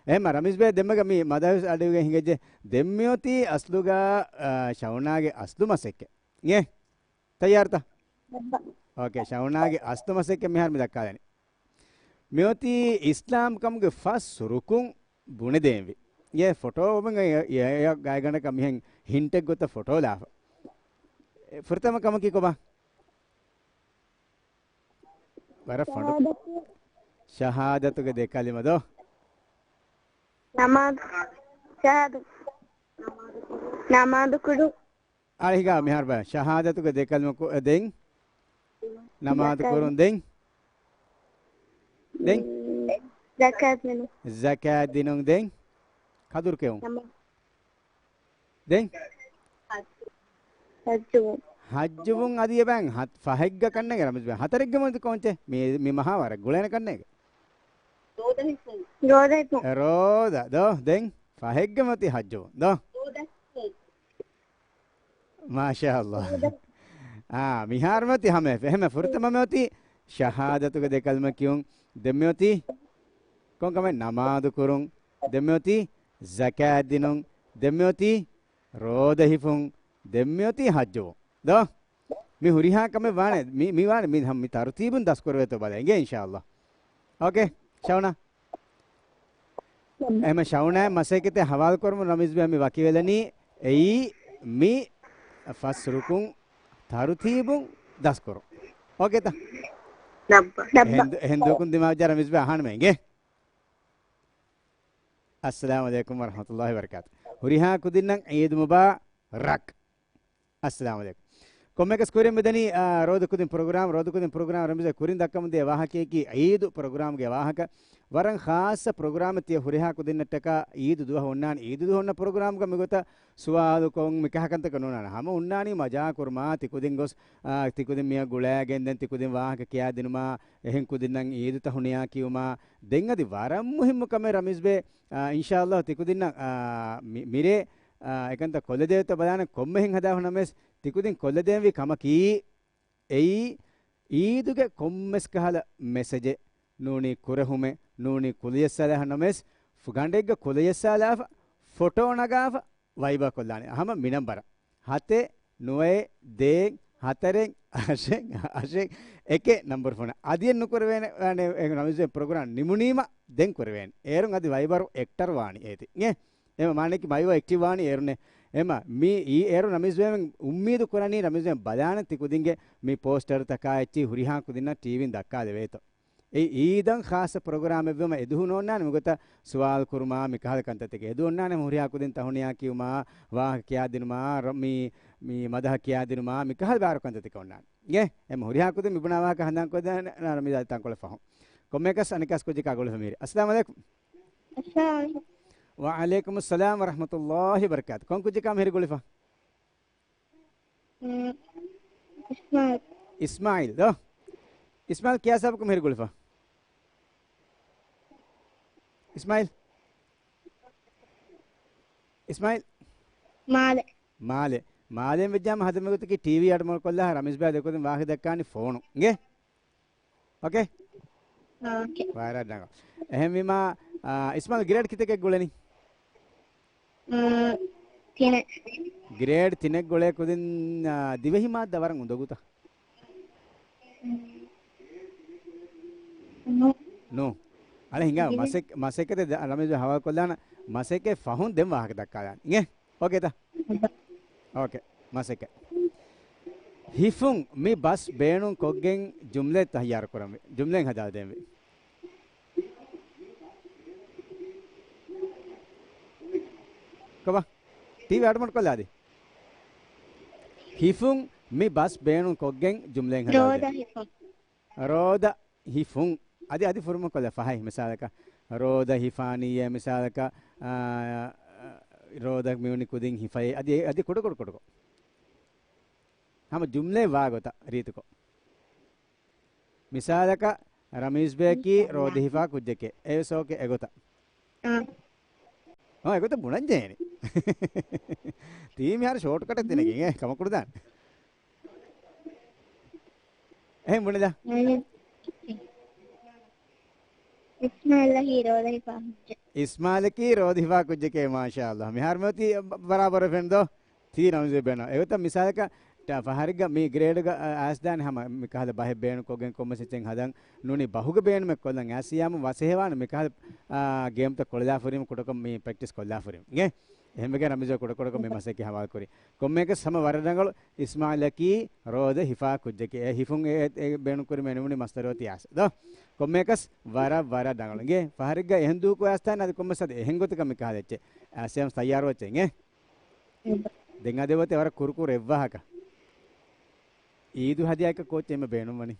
އެހެންމަ ރަމީޒް ބޭ ދެންމެގަ މި މަދަހަވީސް އަޑުގެ ހިނގައްޖެ. ދެން މި އޮތީ އަސްލުގަ، އާ، ޝައުނާގެ އަސްލު މަސައްކަތް. އިނގޭ؟ ތައްޔާރުތަ؟ އޯކޭ، ޝައުނާގެ އަސްލު މަސައްކަތް މިހާރު މި ދައްކާލަނީ. މިއޮތީ އިސްލާމްކަމުގެ ފަސް ރުކުން ބުނެދޭންވީ. އޭ ފޮޓޯ އޮބެން އެ، އެ، އެ، ގާތްގަނޑަކަށް މިހެން ހިންޓެއް ގޮތަށް ފޮޓޯ ލާފަ. އެ ފުރަތަމަ ކަމަކީ ކޮބާ؟ ވަރަށް ފަނޑު. ޝަހާދަތު. ޝަހާދަތުގެ ދެ ކަލިމަ ދޯ؟ ނަމާދު. ޝަހާދަ-، ނަމާދު ކުރު. އަޅިގާ މިހާރު ބަ-، ޝަހާދަތުގެ ދެ ކަލިމަ ކު-، ދެން ނަމާދު ޒަކާތް. ކުރުން ދެން. ދެން؟ ޒަކާތް ދިނުން. ޒަކާތް ދިނުން ދެން. ކަދުރު ކެއުން. ނަމާ-، ދެން؟ ހައްޖުވުން. ހައްޖުވުން އަދި އެބައިން ހަތް-، ފަހެއްގަ ކަންނޭނގެ ރަމީޒް ބޭ. ހަތަރެއްގެ މަތި ކޯންޗެއް؟ މި، މި މަހާ ވަރަށް ގުޅޭނެ ކަންނޭނގެ. ރޯދަ ހިފުން. ރޯދަ ހިފުން. އެ ރޯދަ ދޯ. ދެން ފަހެއްގެ މަތި ހައްޖުވުން ދޯ. ރޯދަ ހިފުން. މާޝާ ﷲ. އާ، މިހާރު މިއޮތީ ހަމަ އެފަ-، އެހެންމެ ފުރަތަމަ މިއޮތީ ޝަހާދަތުގެ ދެ ކަލިމަ ކިޔުން. ދެން މިއޮތީ ކޮންކަމެއް؟ ނަމާދު ކުރުން. ދެން މިއޮތީ ޒަކާތް ދިނުން. ދެން މިއޮތީ ރޯދަ ހިފުން. ދެން މިއޮތީ ހައްޖުވުން. ދޯ؟ މި ހުރިހާ ކަމެއް ވާނެ، މި، މި ވާނެ، މި ހަމަ މި ތަރުތީބުން ދަސްކުރެވޭތޯ ބަލަ. އިނގޭ އިންޝާﷲ. އޯކޭ، ޝައުނާ. އެހެން ޝައުނާ މަސައްކަތެއް ހަވާލު ކުރަމުން ރަމީޒް ބޭ މި ވަކިވެލަނީ އެއީ މި ފަސް ރުކުން ތަރުތީބުން ދަސްކުރުން. އޯކޭތަ؟ ލައްބަ. އެހެން ދު-، އެހެން ދުވަކުން ދިމާވެއްޖާ ރަމީޒް ބޭ އަހާނަމޭ އިނގޭ. އައްސަލާމު ޢަލައިކުމް ވަރަޙްމަތުﷲ ވަބަރަކާތު. ހުރިހާ ކުދިންނަށް ޢީދު މުބާރަކް. އައްސަލާމު ޢަލައިކުމް. ކޮންމެއަކަސް ކުރިން މިދަނީ، އާ، ރޯދަ ކުދިން ޕްރޮގްރާމް، ރޯދަ ކުދިން ޕްރޮގްރާމް ރަމީޒް ބޭ ކުރިން ދައްކަމުން ދިޔަ ވާހަކަޔަކީ ޢީދު ޕްރޮގްރާމްގެ ވާހަކަ. ވަރަށް ޚާއްޞަ ޕްރޮގްރާމެއް ތިޔަ ހުރިހާ ކުދިންނަށްޓަކާ ޢީދު ދުވަހު އޮންނާނެ. ޢީދު ދުވަހު އޮންނަ ޕްރޮގްރާމްގަ މިގޮތަށް ސުވާލުކޮށް މިކަހަލަ ކަންތަކަށް ނޫނާނެ. ހަމަ އޮންނާނީ މަޖާ ކުރުމާ، ތިކުދިން ގޮސް، އާ، ތިކުދިން މިއަށް ގުޅައިގެން ދެން ތިކުދިން ވާހަކަ ކިޔާދިނުމާ، އެހެން ކުދިންނަށް ޢީދު ތަހުނިޔާ ކިޔުމާ، ދެން އަދި ވަރަށް މުހިއްމު ކަމެއް ރަމީޒް ބޭ، އާ، އިންޝާﷲ ތިކުދިންނަށް، އާ، މި-، މިރޭ، އާ، އެކަންތައް ކޮށްލަދެވޭތޯ ބަލާނަން ކޮންމެހެން ހަދާ ހުންނަމެސް ތިކުދިން ކޮށްލަދޭންވީ ކަމަކީ، އެއީ ޢީދުގެ ކޮންމެސް ކަހަލަ މެސެޖެއް ނޫނީ ކުރެހުމެއް ނޫނީ ކުލަޔަށްސާލާ ހުންނަމެސް، ގަނޑެއްގަ ކުލަޔަށްސާލާފަ، ފޮޓޯ ނަގާފަ، ވައިބާ ކޮށްލާނެ. ހަމަ މި ނަންބަރަށް. ހަތެއް، ނުވައެއް، ދޭއް، ހަތަރެއް، އަށެއް، އަށެއް، އެކެއް ނަންބަރު ފޯނަށް. އަދިއެއް ނުކުރެވޭނެ، އަނެއް، އެ ރަމީޒް ޕްރޮގްރާމް ނިމުނީމަ ދެން ކުރެވޭނެ. އޭރުން އަދި ވައިބަރު އެކްޓަރ ވާނީ އޭތި. އޭ؟ އެމަ މާނައަކީ މައިވާ އެކްޓިވް ވާނީ އޭރުނޭ. އެމަ މި އީ އޭރު ރަމީޒް ބޭމެން އުއްމީދު ކުރަނީ ރަމީޒް ބޭ ބަލާނެ ތި ކުދިންގެ މި ޕޯސްޓަރުތަކާ އެއްޗި ހުރިހާ ކުދިންނަށް ޓީވީން ދައްކާލެވޭތޯ. އެ އީދަށް ޚާއްޞަ ޕްރޮގްރާމެއްވުމަށް އެދުވަހު ނޯންނާނެ މިގޮތަށް ސުވާލު ކުރުމާ، މިކަހަލަ ކަންތައްތަކެއް އެދުވަހު ނޯންނާނެ ހުރިހާ ކުދިން ތަހުނިޔާ ކިޔުމާ، ވާހަކަ ކިޔާދިނުމާ، ރަ-، މި، މި މަދަހަ ކިޔާދިނުމާ، މިކަހަލަ ބާރު ކަންތައްތަކެއް އޮންނާނެ. އޭ، އެމަ ހުރިހާ ކުދިން މިބުނާ ވާހަކަ ހަނދާންކޮށްދޭނެ ރަމީޒާ ތަންކޮޅެއް ފަހުން. ކޮންމެއަކަސް އަނެކަސް ކުއްޖަކާ ގުޅިފަ މީރި. އައްސަލާމު ޢަލައިކުމް. އައްސަލާމު ޢަލައިކުމް. ވަޢަލައިކުމުއްސަލާމް ވަރަޙްމަތުﷲ ވަބަރަކާތު. ކޮން ކުއްޖަކާ މިހިރި ގުޅިފަ؟ އިސްމާޢީލް. އިސްމާޢީލް ދޯ؟ އިސްމާޢީލް ކިޔާ ސަބަބަކުން މިހިރި ގުޅިފަ؟ އިސްމާޢީލް؟ އިސްމާޢީލް؟ މާލެ. މާލެ. މާލެ ވެއްޖާމަ ހަދަމެ ގޮތަކީ ޓީވީ އަޑުމަޑުކޮށްލާ ރަމީޒް ބާ ދެކޮތުން ވާހަކަ ދައްކާނީ ފޯނު. އިނގޭ؟ އޯކޭ؟ އޯކޭ. ވަރަށް ރަނގަޅު. އެހެންވީމާ، އާ، އިސްމާޢީލް ގްރޭޑް ކިތަކެއް ގުޅެނީ؟ އާ، ތިނެއް. ގްރޭޑް ތިނެއް ގުޅޭ ކުދިން، އާ، ދިވެހި މާއްދާ ވަރަށް އުނދަގޫތަ؟ ނޫ. ނޫ. އަޅެ ހިނގާ ދިވެހި. މަސެކް-، މަސެކެތެ ދަ-، ރަމީޒް ހަވާލު ކޮށްލާނަ މަސެކެ ފަހުން ދެން ވާހަކަ ދައްކާލާން. އިނގޭ؟ އޯކޭތަ؟ އޯކޭ، މަސައްކަތް. ހިފުން މި ބަސް ބޭނުން ކޮށްގެން ޖުމްލައެއް ތައްޔާރު ކުރަންވީ. ޖުމްލައެއް ހަދާދޭންވީ. ކޮބާ؟ ޓީވީ އަޑުމަޑު ކޮށްލާދީ. ހިފުން މި ބަސް ބޭނުން ކޮށްގެން ޖުމްލައެއް ހަދާދޭން. ރޯދަ ހިފުން. ރޯދަ ހިފުން. އަދި، އަދި ފުރުމަކޮށްލަ ފަހަތް މިސާލަކަށް، ރޯދަ ހިފާނީއޭ މިސާލަކަށް، އާ، ރޯދަ މިވަނީ ކުދިން ހިފައޭ. އަދި، އަދި ކުޑަކުޑަ ކުޑަކޮށް. ހަމަ ޖުމްލައެއް ވާ ގޮތަށް ރީތިކޮށް. މިސާލަކަށް، ރަމީޒް ބޭކީ ރޯދަ ހިފާ ކުއްޖެކޭ. އެވެސް އޯކޭ އެގޮތަށް. އާ. އާ، އެގޮތަށް ބުނަން ޖެހޭނެ. ތީ މިހާރު ޝޯޓްކަޓެއް ދިނެގެން އޭ ކަމަކު ކުރަދާނެ. އެހެން ބުނެލާ. އިސްމާޢީލަކީ ރޯދަ ހިފާ ކުއްޖެ. އިސްމާޢީލަކީ ރޯދަ ހިފާ ކުއްޖެކޭ، މާޝާﷲ. މިހާރު މިއޮތީ ބަ-، ބަރާބަރު ފެން ދޯ؟ ތީ ރަމްޒު ބޭނު. އެގޮތަށް މިސާލަކަށް ޓަ-، ފަހަރެއްގަ މި ގްރޭޑްގަ، އަ، އައިސްދާނެ ހަމަ މިކަހަލަ ބަހެއް ބޭނުން ކޮށްގެން ކޮންމެސް އެއްޗެއް ހަދަން ނޫނީ ބަހުގަ ބޭނުމެއް ކޮށްލަން އައިސް ޔާމު ވަސޭވާނެ މިކަހަލަ، އާ، ގޭމްތައް ކޮޅިލާފަ ހުރީމަ ކުޑަކޮށް މި ޕްރެކްޓިސް ކޮށްލާފަ ހުރީމަ. އިނގޭ؟ އެހެންވެގެން ރަމީޒް ކުޑަކުޑަކޮށް މި މަސައްކަތް ހަވާލު ކުރީ. ކޮންމެއަކަސް ހަމަ ވަރަށް ރަނގަޅު އިސްމާޢީލަކީ ރޯދަ ހިފާ ކުއްޖެކޭ. އެ ހިފުން އެ، އެ ބޭނުން ކުރީމަ އެނުމުނީ މަސްދަރު އޮތީ އާސް. ދޯ؟ ކޮންމެއަކަސް ވަރަށް، ވަރަށް ރަނގަޅު. އިނގޭ؟ ފަހަރެއްގަ އެހެން ދުވަހަކު އައިސްދާނެ އަދި ކޮންމެސް އަދި އެހެން ގޮތަކަށް މިކަހަލަ އެއްޗެއް. އައިސް ޔާމު ތައްޔާރު އެއްޗެއް އިނގޭ؟ ދެން އަދި އޮތީ ވަރަށް ކުރު ކުރު އެއްވާހަކަ. އީދު ހަދިޔާއަކަށް ކޯޗެއް އެންމެ ބޭނުންވަނީ؟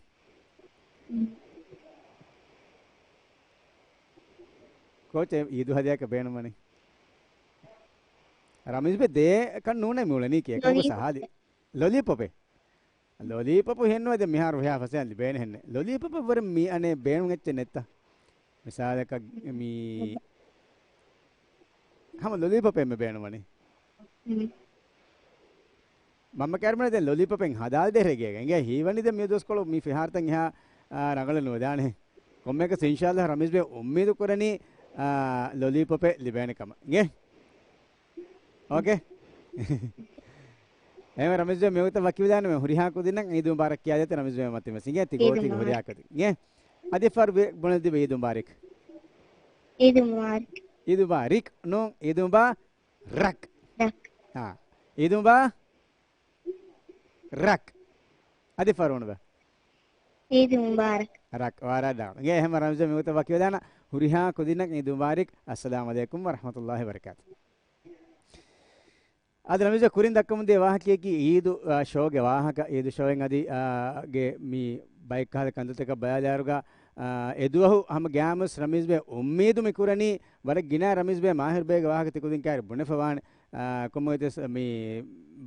ކޯޗެއް އީދު ހަދިޔާއަކަށް ބޭނުންވަނީ؟ ރަމީޒް ބޭ ދޭކަށް ނޫނޭ މި އުޅެނީކީ އެކަމަކު ސަހާލި. ލޮލީޕޮޕެއް؟ ލޮލީޕޮޕު ހެންނުވޭ ދެން މިހާރު ވެހާ ފަސޭހަ ލިބޭނެ ހެންނެއް. ލޮލީޕޮޕެއް ވަރަށް މި އަނެއް ބޭނުން އެއްޗެއް ނެތްތަ؟ މިސާލަކަށް މީ ހަމަ ލޮލީޕޮޕެއް މި ބޭނުންވަނީ. މަންމަ ކައިރިމަނެ ދެން ލޮލީޕޮޕެއް ހަދާލަދޭ ރެގޭގަ. އިނގޭ ހީވަނީ ދެން މި ދުވަސްކޮޅު މި ފިހާރަތައް އެހާ، އާ، ރަނގަޅެއް ނުވެދާނެ. ކޮންމެއަކަސް އިންޝާﷲ ރަމީޒް ބޭ އުއްމީދު ކުރަނީ، އާ، ލޮލީޕޮޕެއް ލިބޭނެ ކަމަށް. އިނގޭ؟ އޯކޭ. އެހެން ރަމީޒް ބޭ މިވަގުތަށް ވަކިވެލާނަމޭ ހުރިހާ ކުދިންނަށް އީދު މުބާރަކް ކިޔާދޭތަ ރަމީޒް ބޭ މަތިން ވެސް. އިނގޭ ތި ގޯތި ހުރިހާ ކުދިން. އިނގޭ؟ އަދި ފަހަރު ބުނެލި ދީބަ އީދު މުބާރިކް. އީދު މުބާރިކް. އީދު މުބާރިކް ނޫން، އީދު މުބާ ރަކް. ރަކް. އާ. އީދު މުބާ ރަކް. އަދި ފަހަރު ބުނެބަ. އީދު މުބާރަކް. ރަކް. ވާރާ ދާން. ގޭ އެހެމަ ރަމްޒަން މި ގޮތަށް ވަކިވެދާނަ. ހުރިހާ ކުދިންނަށް އީދު މުބާރިކް. އައްސަލާމު ޢަލައިކުމް ވަރަޙްމަތުﷲި ވަބަރަކާތު. އަދި ރަމީޒް ކުރިން ދައްކަމުންދިޔަ ވާހަކައަކީ އީދު، އާ، ޝޯގެ ވާހަކަ، އީދު ޝޯއިން އަދި، އާ، ގެ މި ބައެއް ކަހަލަ ކަންތައްތަކަށް ބަލާލާއިރުގަ، އާ، އެދުވަހު ހަމަ ގައިމުވެސް ރަމީޒްބެ އުއްމީދު މި ކުރަނީ ވަރަށް ގިނަ ރަމީޒްބެ މާހިރުބެގެ ވާހަކަ ތިކުދިން ކާރި ބުނެފަވާނެ، އާ، ކޮންމެވެތިވެސް މި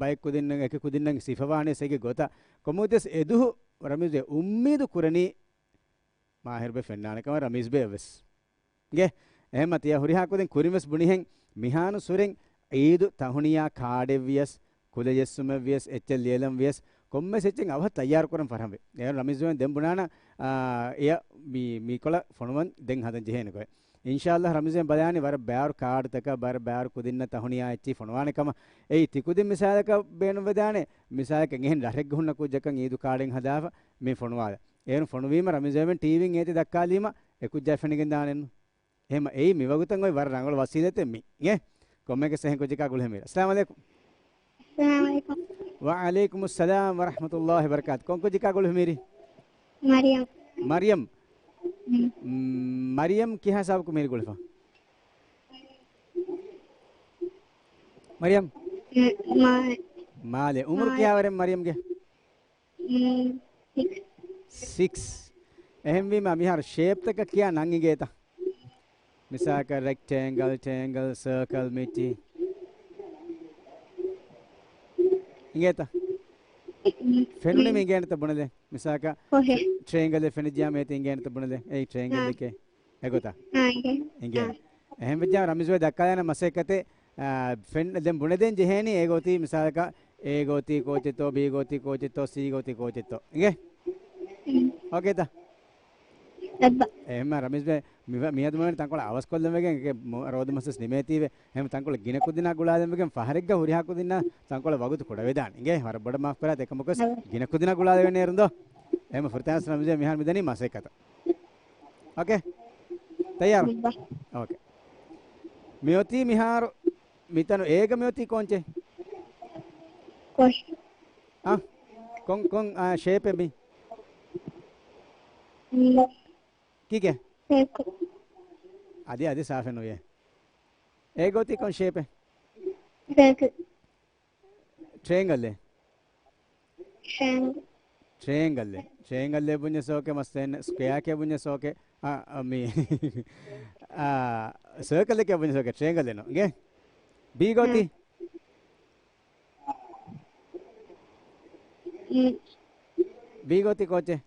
ބައެއް ކުދިންނަށް އެކި ކުދިންނަށް ސިފަވާނެ ސެގެ ގޮތަށް ކޮންމެވެތިވެސް އެދުހު ރަމީޒްބެ އުއްމީދު ކުރަނީ މާހިރުބެ ފެންނާނެ ކަމަށް ރަމީޒްބެ އެވެސް. ގެ އެހެމަ ތިޔަ ހުރިހާ ކުދިން ކުރިންވެސް ބުނިހެން މިހާނު ސުރެން އީދު ތަހުނިޔާ ކާޑެއްވިޔަސް، ކުލަޖެއްސުމެއްވިޔަސް، އެއްޗެއް ލިޔެލަން ވިޔަސް، ކޮންމެސް އެއްޗެއް އަވަހަށް ތައްޔާރު ކުރަން ފަރަހަންވެ. އޭރު ރަމީޒް ދެން ބުނާނަ، އާ، އެޔަ މި، މިކޮޅަށް ފޮނުވަން ދެން ހަދަން ޖެހޭނެ ގޮތް. އިންޝާﷲ ރަމީޒް ބަލާނީ ވަރަށް ބާރު ކާޑުތަކަށް، ވަރަށް ބާރު ކުދިންނަށް ތަހުނިޔާ އެއްޗި ފޮނުވާނެ ކަމަށް. އެއީ ތިކުދިން މިސާލަކަށް ބޭނުންވެދާނެ. މިސާލަކަށް އެހެން ރަށެއްގަ ހުންނަ ކުއްޖަކަށް އީދު ކާޑެއް ހަދާފަ މި ފޮނުވާލަ. އޭރުން ފޮނުވީމަ ރަމީޒް އެމެން ޓީވީން އޭތި ދައްކާލީމަ އެކުއްޖާ ފެނިގެން ދާނެއްނު. އެހެމަ އެއީ މިވަގުތަށް އޮތް ވަރަށް ރަނގަޅު ވަސީލަތެއް މި. އޭ ކޮންމެއަކަސް އެހެން ކުއްޖަކާ ގުޅިހެން މިރޭ. އައްސަލާމު ޢަލައިކުމް. އައްސަލާމު ޢަލައިކުމް. ވަޢަލައިކުމުއްސަލާމް ވަރަޙްމަތުﷲި ވަބަރަކާތު. ކޮން ކުއްޖަކާ ގުޅިހެން މިރީ؟ މަރިޔަމް. މަރިޔަމް. މް. މް، މަރިޔަމް ކިހާ ސަބަބަކުން މިރި ގުޅިފަ؟ މަރިޔަމް. މ-، މާ-، މާލެ. އުމުރު މާލެ. ކިހާވަރެއް މަރިޔަމްގެ؟ މް، ސިކްސް. ސިކްސް. އެހެންވީމަ މިހާރު ޝޭޕްތަކަށް ކިޔާ ނަން އިނގޭތަ؟ މިސާލަކަށް ރެކްޓޭންގަލް، ޓޭންގަލް، ސަރކަލް، މިއްޗި. އިނގޭތަ؟ މް. ފެނުނީމަ މް. އިނގޭނެތަ ބުނެލެ؟ މިސާލަކަށް ކޮހެ؟ ޓްރޭންގަލް ފެނިއްޖިޔާމަ އޭތި އިނގޭނެތަ ބުނެލެ؟ އެއީ ޓްރޭންގަލް އާ. އެކޭ. އެގޮތަށް. އާ، އިނގޭ. އިނގޭނެ. އާ. އެހެން ވެއްޖާ ރަމީޒް ދައްކާލާނެ މަސައްކަތެއް، އާ، ފެން-، ދެން ބުނެދޭން ޖެހޭނީ އޭގޮތީ މިސާލަކަށް އޭގޮތީ ކޯޗެއްތޯ، ބީގޮތީ ކޯޗެއްތޯ، ސީގޮތީ ކޯޗެއްތޯ. އިނގޭ؟ މް. އޯކޭތަ؟ އެއްބަ. އެހެންމަ ރަމީޒް ބެ މި-، މިއަދު މިވަނީ ތަންކޮޅެއް އަވަސްކޮށްލަން ވެގެން އެކެ މު-، ރޯދަ މަސަސް ނިމޭތީވެ. އެހެން ތަންކޮޅެއް ގިނަ ކުދިންނާ ގުޅާލަން ވެގެން ފަހަރެއްގަ ހުރިހާ ކުދިންނާ ތަންކޮޅެއް ވަގުތު ކުޑަވެދާނެ. އިނގޭ ވަރަށް ބޮޑަށް މާފު ކުރާތި އެކަމަކުވެސް ގިނަ ކުދިންނާ ގުޅާލެވޭނެ އޭރުން ދޯ. އެހެން ފުރަތަމަ ރަމީޒް މިހާރު މިދަނީ މަސައްކަތަށް. އޯކޭ؟ ތައްޔާރު؟ އެއްބަ. އޯކޭ. މިއޮތީ މިހާރު މިތަނު އޭގަ މިއޮތީ ކޯންޗެއް؟ ކޮށް. އާ، ކޮން، ކޮން، އާ، ޝޭޕެއް މި؟ މް. ކީކޭ؟ ސަރކަލް. އަދި، އަދި ސާފެއް ނުވޭ. އޭގޮތީ ކޮން ޝޭޕެއް؟ ސަރކަލް. ޓްރޭންގަލްއެއް؟ ޓްރޭންގަލް. ޓްރޭންގަލްއެއް. ޓްރޭންގަލްއެއް ބުންޏަސް އޯކޭ މަސްތޭން، ސްކޮޔާކޭ ބުންޏަސް އޯކޭ. އާ، އަ، މި، އާ، ސަރކަލްއެކޭ ބުންޏަސް އޯކޭ. ޓްރޭންގަލްއެއް ނޫން. އިނގޭ؟ ބީގޮތީ؟ ހަ. މް. ބީގޮތީ ކޯޗެއް؟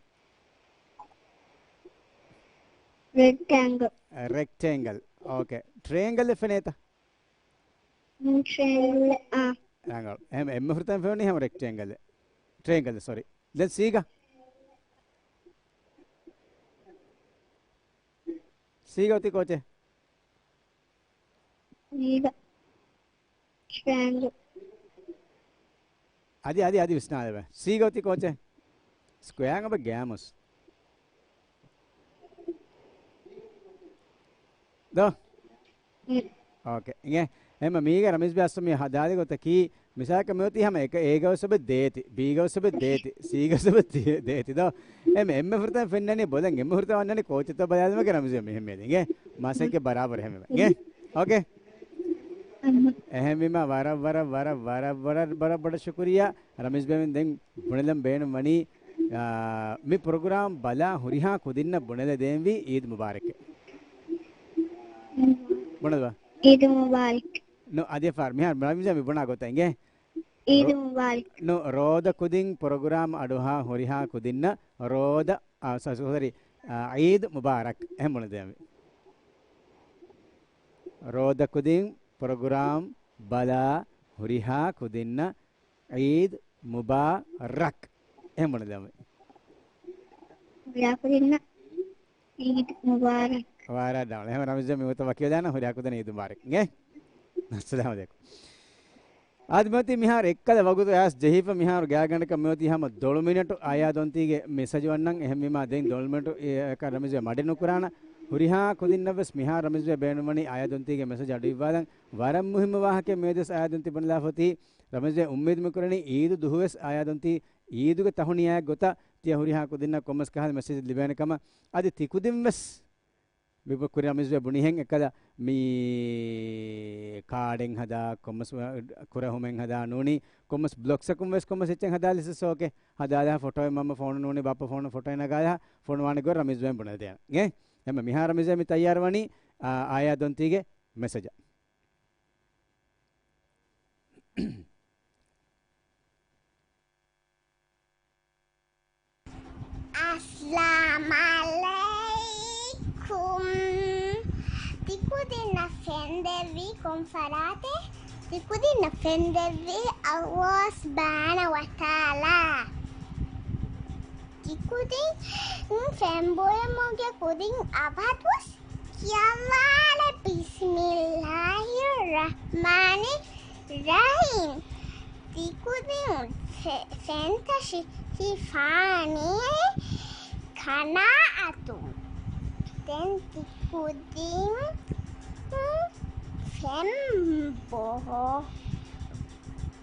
ރެކްޓޭންގަލް. ރެކްޓޭންގަލް. އޯކޭ. ޓްރޭންގަލްއެއް ފެނޭތަ؟ މް، ޓްރޭންގަލް، އާ. ރަނގަޅު. އެހެން އެންމެ ފުރަތަމަ ފެނުނީ ހަމަ ރެކްޓޭންގަލް. ޓްރޭންގަލް، ސޮރީ. ދެން ސީގަ؟ ސީގަ އޮތީ ކޯޗެއް؟ ސީގަ. ޓްރޭންގަލް. އަދި، އަދި، އަދި ވިސްނާލެވޭ. ސީގަ އޮތީ ކޯޗެއް؟ ސްކޮޔާ އަބަ ގައިމުސް. ދޯ؟ މް. އޯކޭ. އިނގޭ. އެހެންމަ މީގަ ރަމީޒް ބި އަސްލު މި ހަދާލި ގޮތަކީ، މިސާލަކަށް މިއޮތީ ހަމަ އެކަ، އޭގަ ވެސް އޮބެ ދޭތި، ބީގަ ވެސް އޮބެ ދޭތި، ސީގަ ވެސް އޮބެ ދޭ-، ދޭތި ދޯ؟ އެމެ، އެންމެ ފުރަތަމަ ފެންނަނީ ބޮލަން، އެންމެ ފުރަތަމަ ވަންނަނީ ކޯޗެއްތޯ ބަލާލުމަކެ ރަމީޒް މިހެން މޭދިނގޭ. މަސައްކަތް ބަރާބަރު ހެމެ. އިނގޭ. އޯކޭ. އެހެންވީމަ ވަރަށް، ވަރަށް، ވަރަށް، ވަރަށް، ވަރަށް، ވަރަށް، ވަރަށް ބޮޑަށް ޝުކުރިއްޔާ. ރަމީޒް ބެމެން ދެން ބުނެލަން ބޭނުން ވަނީ، އާ، މި ޕްރޮގްރާމް ބަލާ ހުރިހާ ކުދިންނަށް ބުނެލެދޭންވީ އީދު މުބާރަކް. ބުނެލަބަ؟ އީދު މުބާރަކް. ނު، އަދި ފާރ މިހާރު ރަމީޒް މި ބުނާ ގޮތަށް އިނގޭ. އީދު ރޯ-، މުބާރަކް. ނު، ރޯދަ ކުދިން ޕްރޮގްރާމް އަޑުއަހާ ހުރިހާ ކުދިންނަށް ރޯދަ، އާ، ސ-، ސޯރީ، އާ، އީދު މުބާރަކް. އެހެން ބުނެދޭންވީ. ރޯދަ ކުދިން ޕްރޮގްރާމް ބަލާ ހުރިހާ ކުދިންނަށް އީދު މުބާރަކް. އެހެން ބުނެލަމެ. ހުރިހާ ކުދިންނަށް އީދު މުބާރަކް. ވާރާ ދާން. އެހެން ރަމީޒް މި ގޮތަށް ވަކިވެދާނަ ހުރިހާ ކުދިންނަށް އީދު މުބާރަކް. އިނގޭ؟ އައްސަލާމު ޢަލައިކުމް. އާދެ މިއޮތީ މިހާރު އެއްކަލަ ވަގުތު އައިސް ޖެހިފަ މިހާރު ގާތްގަނޑަކަށް މިއޮތީ ހަމަ ދޮޅު މިނެޓު އާޔާ ދޮންތީގެ މެސެޖް ވަންނަން. އެހެންވީމާ ދެން ދޮޅު މިނެޓު އެކަށް ރަމިޒް ބެ މަޑެއް ނުކުރާނަ. ހުރިހާ ކުދިންނަށްވެސް މިހާރު ރަމިޒް ބެ ބޭނުންވަނީ އާޔާ ދޮންތީގެ މެސެޖް އަޑު އިއްވާލަން. ވަރަށް މުހިއްމު ވާހަކައެއް މިއަދުވެސް އާޔާ ދޮންތީ ބުނެލާފަ އޮތީ. ރަމިޒް ބެ އުއްމީދު މިކުރަނީ އީދު ދުހުވެސް އާޔާ ދޮންތީ އީދުގެ ތަހުނިޔާއެއް ގޮތަށް ތިޔަ ހުރިހާ ކުދިންނަށް ކޮންމެސް ކަހަލަ މެސެޖެއް ލިބޭނެ ކަމަށް. އަދި ތިކުދިންވެސް މި ބު-، ކުރި ރަމިޒް ބެ ބުނިހެން އެކަލަ މި ކާޑެއް ހަދާ، ކޮންމެސް ވަ-، ކުރެހުމެއް ހަދާ ނޫނީ، ކޮންމެސް ބްލޮގްސަކުން ވެސް ކޮންމެސް އެއްޗެއް ހަދާލިސް އޯކޭ. ހަދާލާ ފޮޓޯއެއް މަންމަ ފޯނު ނޫނީ، ބައްޕަ ފޯނު ފޮޓޯއެއް ނަގާލާ ފޮނުވާނެ ގޮތް ރަމިޒް ބެ ބުނެދޭން. އޭ؟ އެމަ މިހާ ރަމިޒް ބެ މި ތައްޔާރުވަނީ، އާ، އާޔާ ދޮންތީގެ މެސެޖަށް. އައްސަލާމް ޢަލައިކުމް. ތިކުދިންނަށް ފެންދެއްވީ ކޮން ފަރާތެއް؟ ތިކުދިންނަށް ފެންދެއްވީ ﷲ ސުބްޙާނަހޫ ވަތަޢާލާ. ތިކުދިން ފެންބޮއެމުގެ ކުދިން އަބަދުވެސް ކިޔަވާނެ. ބިސްމިއްލާހިއްރަޙްމާނިއްރަޙީމް. ތިކުދިން ފެ-، ފެންތަށި ހިފާނީ ޤަނާޢަތުން. ދެން ތިކުދިން ފެންބޮ-،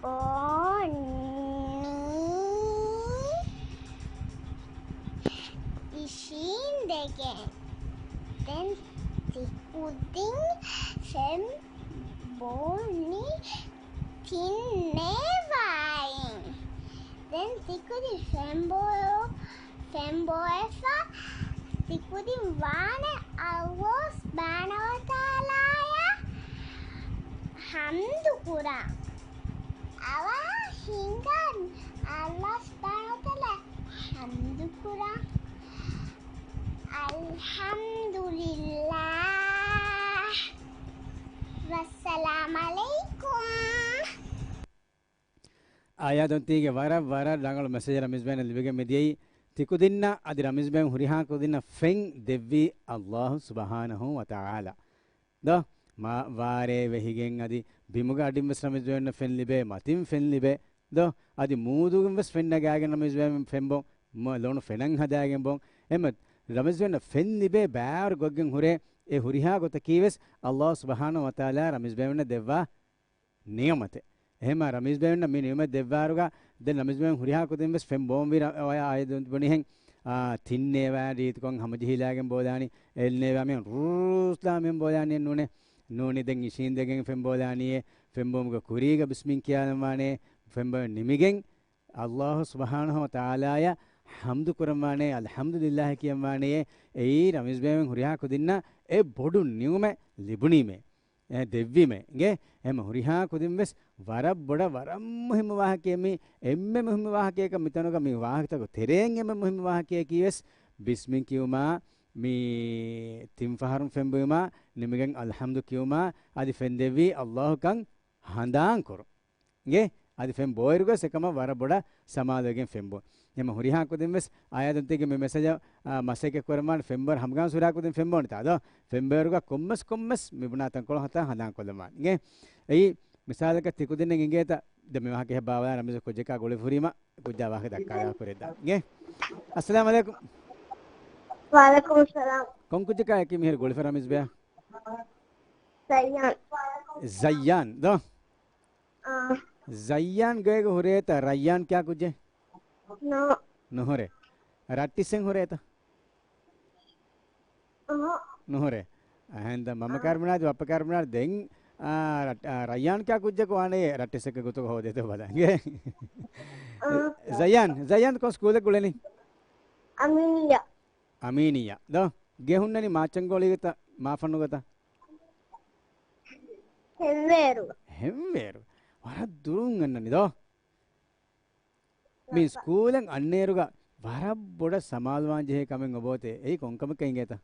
ބޯނީ އިށީނދެގެން. ދެން ތިކުދިން ފެން ބޯނީ ތިން ނޭވާއިން. ދެން ތިކުދިން ފެންބޯ-، ފެންބޯއެފަ ތިކުދިން ވާނެ ﷲ ސުބްޙާނަހޫ ވަތަޢާލާއަށް ޙަމްދު ކުރަން. އަވަހަށް ހިނގާ ﷲ ސުބްޙާނަހޫ ވަތަޢާލާއަށް ޙަމްދު ކުރަން. އަލްޙަމްދުލިއްލާހް. ވައްސަލާމް ޢަލައިކުމް. އާޔާ ދޮންތީގެ ވަރަށް، ވަރަށް ރަނގަޅު މެސެޖެއް ރަމިޒް ބޭން ލިބިގެން މިދިޔައީ. ތިކުދިންނަށް އަދި ރަމިޒް ބޭން ހުރިހާ ކުދިންނަށް ފެން ދެއްވީ ﷲ ސުބްޙާނަހޫ ވަތަޢާލާ. ދޯ، މާ ވާރޭ ވެހިގެން އަދި ބިމުގެ އަޑިން ވެސް ރަމިޒް ބޭންނަށް ފެން ލިބޭ، މަތިން ފެން ލިބޭ. ދޯ، އަދި މޫދުގެން ވެސް ފެން ނަގާގެން ރަމިޒް ބޭން ފެން ބޯ، މަ-، ލޮނު ފެނަށް ހަދާގެން ބޯ. އެމަ ރަމިޒް ބޭންނަށް ފެން ލިބޭ ބާރު ގޮތްގެން ހުރޭ އެ ހުރިހާ ގޮތަކީ ވެސް ﷲ ސުބްޙާނަހޫ ވަތަޢާލާ ރަމިޒް ބޭންނަށް ދެއްވާ ނިޢުމަތެއް. އެހެންމާ ރަމީޒް ބޭނުންނަށް މި ނިޢުމަތް ދެއްވާއިރުގަ، ދެން ރަމީޒް ބޭނުން ހުރިހާ ކުދިން ވެސް ފެން ބޯންވީ ރަ-، އޮޔާ އާޔަތް ބުނިހެން، އާ، ތިން ނޭވާ ރީތިކޮށް ހަމަޖެހިލާގެން ބޯލާނީ، އެއް ނޭވާ މިހެން ރޫސްލާ މިހެން ބޯލާނީ ނޫނޭ. ނޫނީ ދެން އިށީނދެގެން ފެން ބޯލާނީއޭ، ފެން ބޯމުގެ ކުރީގަ ބިސްމިން ކިޔާލަންވާނޭ، ފެން ބޯ ނިމިގެން ﷲ ސުބްޙާނަހޫ ވަތަޢާލާއަށް ޙަމްދު ކުރަންވާނޭ، އަލްޙަމްދުލިއްލާހި ކިޔަންވާނޭ. އެއީ ރަމީޒް ބޭނުން ހުރިހާ ކުދިންނަށް އެ ބޮޑު ނިޢުމަތް ލިބުނީމޭ. އެ ދެއްވީމޭ. އިނގޭ؟ އެހެން ހުރިހާ ކުދިން ވެސް ވަރަށް ބޮޑަށް ވަރަށް މުހިއްމު ވާހަކައެއް މީ. އެންމެ މުހިއްމު ވާހަކަޔަކަށް މިތަނުގަ މި ވާހަކަތަކުގެ ތެރެއިން އެންމެ މުހިއްމު ވާހަކަޔަކީ ވެސް ބިސްމިން ކިޔުމާ، މި ތިން ފަހަރުން ފެން ބުއިމާ، ނިމިގެން އަލްޙަމްދު ކިޔުމާ، އަދި ފެން ދެއްވީ ﷲ ކަން ހަނދާން ކުރުން. އިނގޭ؟ އަދި ފެން ބޯއިރުގަސް އެކަމަށް ވަރަށް ބޮޑަށް ސަމާލުވެގެން ފެން ބޯ. އެމަ ހުރިހާ ކުދިން ވެސް އާޔަތުންތީގެ މި މެސެޖަށް، އާ، މަސައްކަތް ކުރަމާން ފެން ބޯ ހަމަގާން ސުރާ ކުދިން ފެން ބޯނިތާ ދޯ؟ ފެން ބޯއިރުގަ ކޮންމެސް ކޮންމެސް މި ބުނާ ތަންކޮޅު ހަތާ ހަނދާން ކޮށްލަމާ. އިނގޭ؟ އެއީ މިސާލަކަށް ތި ކުދިންނަށް އިނގޭތަ؟ ދެ މި ވާހަކަ ހެއް ބާވަލާ ރަމީޒު ކުއްޖަކާ ގުޅި ފުރީމަ ކުއްޖާ ވާހަކަ ދައްކާލާ ކުރެއްދާ. އިނގޭ؟ އައްސަލާމް ޢަލައިކުމް. ވަޢަލައިކުމް އައްސަލާމް. ކޮން ކުއްޖަކާ އެކީ މިހިރި ގުޅިފަ ރަމީޒް ބޭ؟ ޒައްޔާން. ޒައްޔާން ދޯ؟ އާ. ޒައްޔާން ގޭގަ ހުރޭތަ ރައްޔާން ކިޔާ ކުއްޖެއް؟ ނޯ. ނުހުރޭ. ރައްޓިއްސެއް ހުރޭތަ؟ އަހަ. ނުހުރޭ. އަހަން ދަ މަމަ އާ. ކާރު ބުނާތި، ބައްޕަ ކާރު ބުނާތި، ދެން، އާ، ރައް-، އާ، ރައްޔާން ކިޔާ ކުއްޖަކު ވާނެ ރައްޓިއްސެއްގެ ގޮތުގަ ހޯދޭތޯ ބަލަން. އާ. ޒައްޔާން، ޒައްޔާން ކޮން ސްކޫލެއް ގުޅެނީ؟ އަމީނިއްޔާ. އަމީނިއްޔާ. ދޯ، ގެ ހުންނަނީ މާޗަންގޯޅީގަތަ، މާފަންނުގަތަ؟ ހެންވޭރު. ހެންވޭރު. ވަރަށް ދުރުން އަންނަނީ ދޯ. މި ސްކޫލަށް އަންނައިރުގަ ވަރަށް ބޮޑަށް ސަމާލުވާން ޖެހޭ ކަމެއް އޮބޯތޭ. އެއީ ކޮން ކަމެއްކަ އިނގޭތަ؟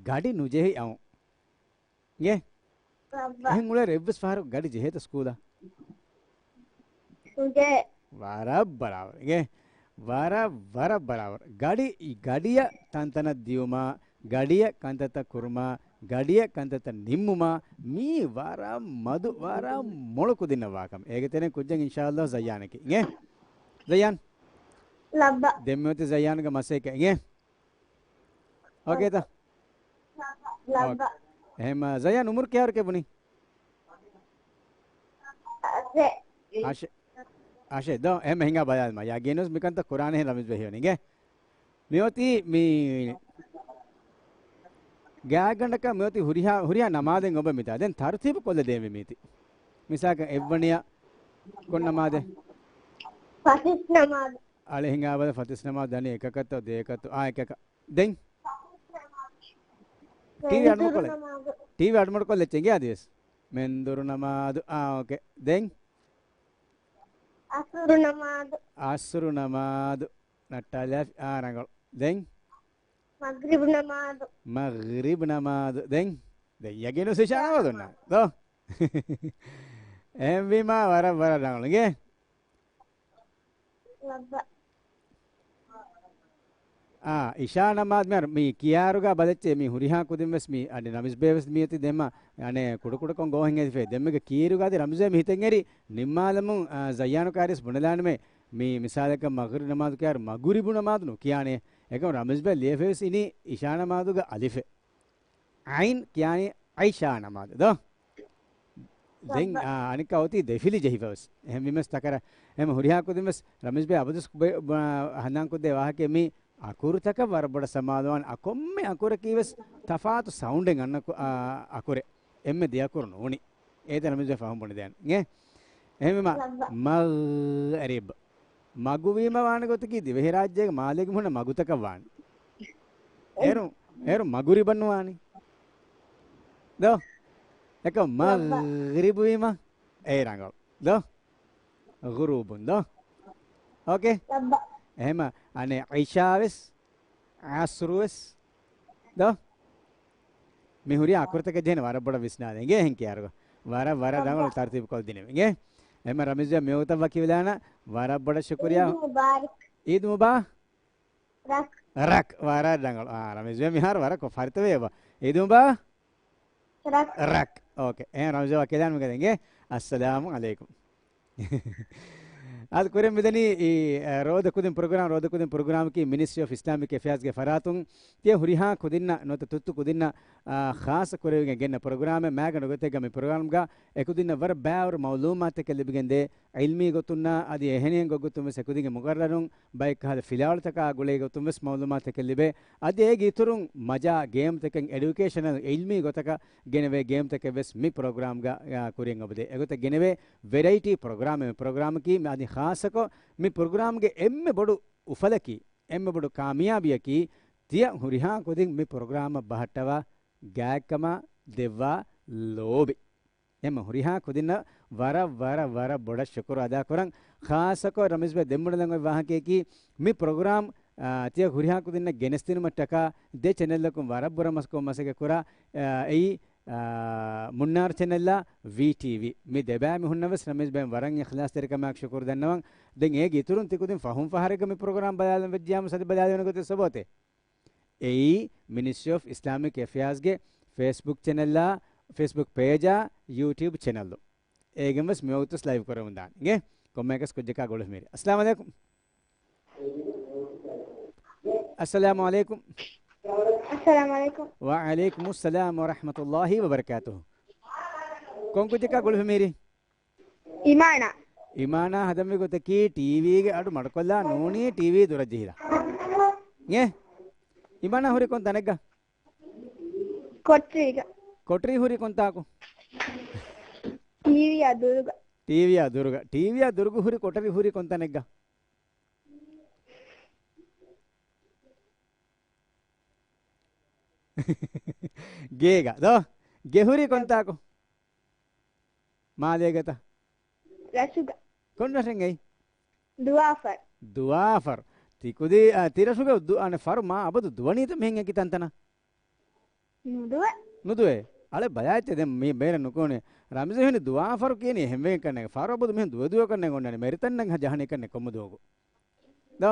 ގަޑި ނުޖެހި އައު. އިނގޭ؟ އެހެން އުޅޭ އެއްވެސް ފަހަރަކު ގަޑި ޖެހޭތަ ސްކޫލަށް؟ ނުޖެހޭ. ވަރަށް ބަރާބަރު. އިނގޭ؟ ވަރަށް، ވަރަށް ބަރާބަރު. ގަޑި، ގަޑިއަށް ތަންތަނަށް ދިޔުމާ، ގަޑިއަށް ކަންތައްތައް ކުރުމާ، ގަޑިއަށް ކަންތައްތައް ނިންމުމާ މީ ވަރަށް މަދު، ވަރަށް މޮޅު ކުދިންނަށް ވާކަމެއް. އޭގެ ތެރެއިން ކުއްޖެއް އިންޝާﷲ ޒައްޔާނަކީ. އިނގޭ؟ ޒައްޔާން. ލައްބަ. ދެން މިއޮތީ ޒައްޔާންގެ މަސައްކަތް. އިނގޭ؟ އޯކޭތަ؟ ލައްބަ. އޯކޭ. އެހެން ޒައްޔާން އުމުރު ކިހާއިރަކޭ ބުނީ؟ އަށެއް. އަށެއް. އަށެއް ދޯ؟ އެހެން ހިނގާ ބަލާލަމާ. ޔަގީނުވެސް މިކަންތައް ކުރާނެހެން ރަމީޒް ބެ ހެޔޮނީ. އިނގޭ؟ މިއޮތީ މި ގާތްގަނޑަކަށް މިއޮތީ ހުރިހާ، ހުރިހާ ނަމާދެއް އޮބެ މިތާ. ދެން ތަރުތީބު ކޮށްލަ ދޭންވީ މީތި. މިސާލަކަށް އެއްވަނަޔަށް ކޮން ނަމާދެއް؟ ފަތިސް ނަމާދު. އަޅެ ހިނގާބަލަ ފަތިސް ނަމާދު ދަނީ އެކަކަށްތޯ ދެއަކަށްތޯ؟ އާ، އެކަކަށް. ދެން؟ ޓީވީ އަޑުމަޑުކޮށްލެ. މެންދުރު ނަމާދު. ޓީވީ އަޑުމަޑުކޮށްލެއްޗޭ އިނގޭ އަދިވެސް. މެންދުރު ނަމާދު. އާ، އޯކޭ. ދެން؟ އަސުރު ނަމާދު. އަސުރު ނަމާދު. ނައްޓާލާފި. އާ، ރަނގަޅު. ދެން؟ މަޣްރިބު ނަމާދު. މަޣްރިބު ނަމާދު. ދެން؟ ދެން ޔަގީނު އިޝާ ނަމާދު އޮންނާނެ ދޯ؟ އެހެންވީމާ ވަރަށް، ވަރަށް ރަނގަޅު. އިނގޭ؟ ލައްބަ. އާ، އިޝާ ނަމާދު މި ކިޔާއިރުގަ ބަލައްޗޭ މި ހުރިހާ ކުދިން ވެސް މި އަނެއް ރަމީޒް ބޭ ވެސް މިއޮތީ ދެމަ އަނެއް ކުޑަކުޑަކޮށް ގޯހެއް ހެދިފައި. ދެންމެގެ ކީއިރުގަ އަދި ރަމީޒް ބޭ މި ހިތަށް އެރި ނިންމާލަމުން، އާ، ޒައްޔާނު ކާރިސް ބުނެލާނަމޭ. މި މިސާލަކަށް މަޣްރިބު ނަމާދު ކިޔާއިރު މަޣުރިބު ނަމާދު ނުކިޔާނެ. އެކަމް ރަމީޒް ބޭ ލިޔެފަވެސް އިނީ އިޝާ ނަމާދުގަ އަލިފެއް. އައިން ކިޔާނީ އައިޝާ ނަމާދު ދޯ؟ ދެން، އާ، އަނެއްކާ އޮތީ ދެފިލި ޖެހިފަވެސް. އެހެންވީމަސް ތަކަރަށް އެހެން ހުރިހާ ކުދިން ވެސް ރަމީޒް ބޭ އަބަދުސް ކުބެ-، ބާ-، ހަނދާންކޮށްދޭ ވާހަކައެއް މީ އަކުރުތަކަށް ވަރަށް ބޮޑަށް ސަމާލުވާން. އަ، ކޮންމެ އަކުރަކީ ވެސް ތަފާތު ސައުންޑެއް އަންނަ ކު-، އާ، އަކުރެއް. އެންމެ ދެ އަކުރު ނޫނީ. އޭތަ ރަމީޒް ބޭ ފަހުން ބުނެދޭން. އިނގޭ؟ އެހެންވީމާ މަޣްރިބް. މަގުވީމަ ވާނެ ގޮތަކީ ދިވެހިރާއްޖޭގެ މާލޭގެ ހުންނަ މަގުތަކަށް ވާނެ. އޭރު، އޭރު މަގުރިބަށް ނުވާނީ. ދޯ؟ އެކަ މަޣްރިބު ވީމަ އޭ ރަނގަޅު. ދޯ؟ ޣުރޫބުން ދޯ؟ އޯކޭ؟ އެހެމަ އަނެއް އިޝާ ވެސް، ޢަޞްރު ވެސް. ދޯ؟ މި ހުރި އަކުރުތަކެއް ޖެހެން ވަރަށް ބޮޑަށް ވިސްނާލެ. އިނގޭ އެހެން ކިޔާރުގަ. ވަރަށް، ވަރަށް ރަނގަޅު ތަރުތީބު ކޮށްދިނެވި. އިނގޭ؟ އެހެމަ ރަމީޒް ބޭ މިވަގުތަށް ވަކިވެލާނަ. ވަރަށް ބޮޑަށް ޝުކުރިޔާ. ޢީދު މުބާރަކް. ޢީދު މުބާ-، ރަކް. ރަކް. ވަރަށް ރަނގަޅު. އާ، ރަމީޒް ބޭ މިހާރު ވަރަށް ކޮށް ފަރިތަވެ އެބަ. ޢީދު މުބާ-، ރަކް. ރަކް. އޯކޭ. އެހެން ރަމީޒް ބޭ ވަކިވެލާނަ މިގަދަ. އިނގޭ؟ އައްސަލާމު ޢަލައިކުމް. އަދި ކުރިން މިދަނީ އީ، އަ، ރޯދަ ކުދިން ޕްރޮގްރާމް، ރޯދަ ކުދިން ޕްރޮގްރާމަކީ މިނިސްޓްރީ އޮފް އިސްލާމިކް އެފެއާޒްގެ ފަރާތުން ތިޔަ ހުރިހާ ކުދިންނަށް ނުވަތަ ތުއްތު ކުދިންނަށް، އާ، ޚާއްޞަ ކުރެވިގެން ގެންނަ ޕްރޮގްރާމެއް. މާގަނޑު ގޮތެއްގަ މި ޕްރޮގްރާމްގަ އެކުދިންނަށް ވަރަށް ބައިވަރު މައުލޫމާތުތަކެއް ލިބިގެންދޭ. ޢިލްމީ ގޮތުންނާ އަދި އެހެނިހެން ގޮތްގޮތުން ވެސް އެކުދިންގެ މުޤައްރަރުން ބައެއްކަހަލަ ފިލާވަޅުތަކާ ގުޅޭ ގޮތުން ވެސް މައުލޫމާތުތަކެއް ލިބޭ. އަދި އޭގެ އިތުރުން މަޖާ ގޭމްތަކެއް، އެޑިއުކޭޝަނަލް ޢިލްމީ ގޮތަކަށް ގެނެވޭ ގޭމްތަކެއް ވެސް މި ޕްރޮގްރާމްގަ، އާ، ކުރިއަށް އޮބުދޭ. އެގޮތަށް ގެނެވޭ ވެރައިޓީ ޕްރޮގްރާމެއް މި ޕްރޮގްރާމަކީ. މި އަދި ޚާއްޞަކޮށް މި ޕްރޮގްރާމްގެ އެންމެ ބޮޑު އުފަލަކީ، އެންމެ ބޮޑު ކާމިޔާބީއަކީ، ތިޔަ ހުރިހާ ކުދިން މި ޕްރޮގްރާމަށް ބަހައްޓަވާ ގާތްކަމާ ދެއްވާ ލޯބި. އެންމެ ހުރިހާ ކުދިންނަށް ވަރަށް، ވަރަށް، ވަރަށް ބޮޑަށް ޝުކުރު އަދާކުރަން. ޚާއްޞަކޮށް ރަމީޒް ބޭ ދެން ބުނެލަން އޮތް ވާހަކަޔަކީ، މި ޕްރޮގްރާމް، އާ، ތިޔަ ހުރިހާ ކުދިންނަށް ގެނެސްދިނުމަށްޓަކާ ދެ ޗެނެލްއަކުން ވަރަށް ބުރަ މަސައްކަތް ކުރާ، އާ، އެއީ، އާ، މުންނާރު ޗެނެލްއާ ވީޓީވީ. މި ދެބައި މީހުންނަށް ވެސް ރަމީޒް ބޭ ވަރަށް އިޚްލާޞްތެރިކަމާއެކު ޝުކުރު ދަންނަވަން. ދެން އޭގެ އިތުރުން ތި ކުދިން ފަހުން ފަހަރެއްގަ މި ޕްރޮގްރާމް ބަލާލަން ވެއްޖިޔާމު ސަދި ބަލާލެވޭނެ ގޮތެއް ސޮބޯތޭ؟ އެއީ މިނިސްޓްރީ އޮފް އިސްލާމިކް އެފެއާޒްގެ ފޭސްބުކް ޗެނަލްއާ، ފޭސްބުކް ޕޭޖާ، ޔޫޓިއުބް ޗެނަލް. އޭގެން ވެސް މިވަގުތު ވެސް ލައިވް ކުރެވުން ދާނެ. އިނގޭ؟ ކޮންމެއަކަސް ކުއްޖަކާ ގުޅުފި މީރި. އައްސަލާމު ޢަލައިކުމް. އައްސަލާމު ޢަލައިކުމް. އައްސަލާމު ޢަލައިކުމް. ވަޢަލައިކުމު އައްސަލާމް ވަރަޙްމަތުﷲި ވަބަރަކާތުހު. ކޮން ކުއްޖަކާ ގުޅުފި މީރި؟ އިމާނާ. އިމާނާ ހަދަންވީ ގޮތަކީ ޓީވީގެ އަޑު މަޑުކޮށްލާ ނޫނީ ޓީވީ ދުރަށް ޖެހިލާ. އޭ؟ އިމާނާ ހުރީ ކޮން ތަނެއްގަ؟ ކޮޓަރީގަ. ކޮޓަރީ ހުރީ ކޮންތާކު؟ ޓީވީއާ ދުރުގަ. ޓީވީއާ ދުރުގަ. ޓީވީއާ ދުރުގަ ހުރި ކޮޓަރީ ހުރީ ކޮން ތަނެއްގަ؟ ގޭގަ ދޯ؟ ގެ ހުރީ ކޮންތާކު؟ މާލޭގަތަ؟ ރަށުގަ. ކޮން ރަށެއް އެއީ؟ ދުވާފަރު. ދުވާފަރު. ތިކުދި، އާ، ތިރަށުގަ ދު-، އަނެއް ފަރު މާ އަބަދު ދުވަނީތަ މިހެން އެކި ތަންތަނަށް؟ ނުދުވޭ. ނުދުވޭ. އަޅެ ބަލާއްޗޭ ދެން މި ބޭރަށް ނުކުނެ. ރަމްޒު ހެނި ދުވާފަރު ކިޔަނީ އެހެންވެގެން ކަންނޭނގެ. ފަރު އަބަދު މިހެން ދުވެ ދުވެ ކަންނޭނގެ އޮންނާނީ. މެރިތަންނަށް ޖަހަނީ ކަންނޭނގެ ކޮންމެ ދުވަހަކު. ދޯ؟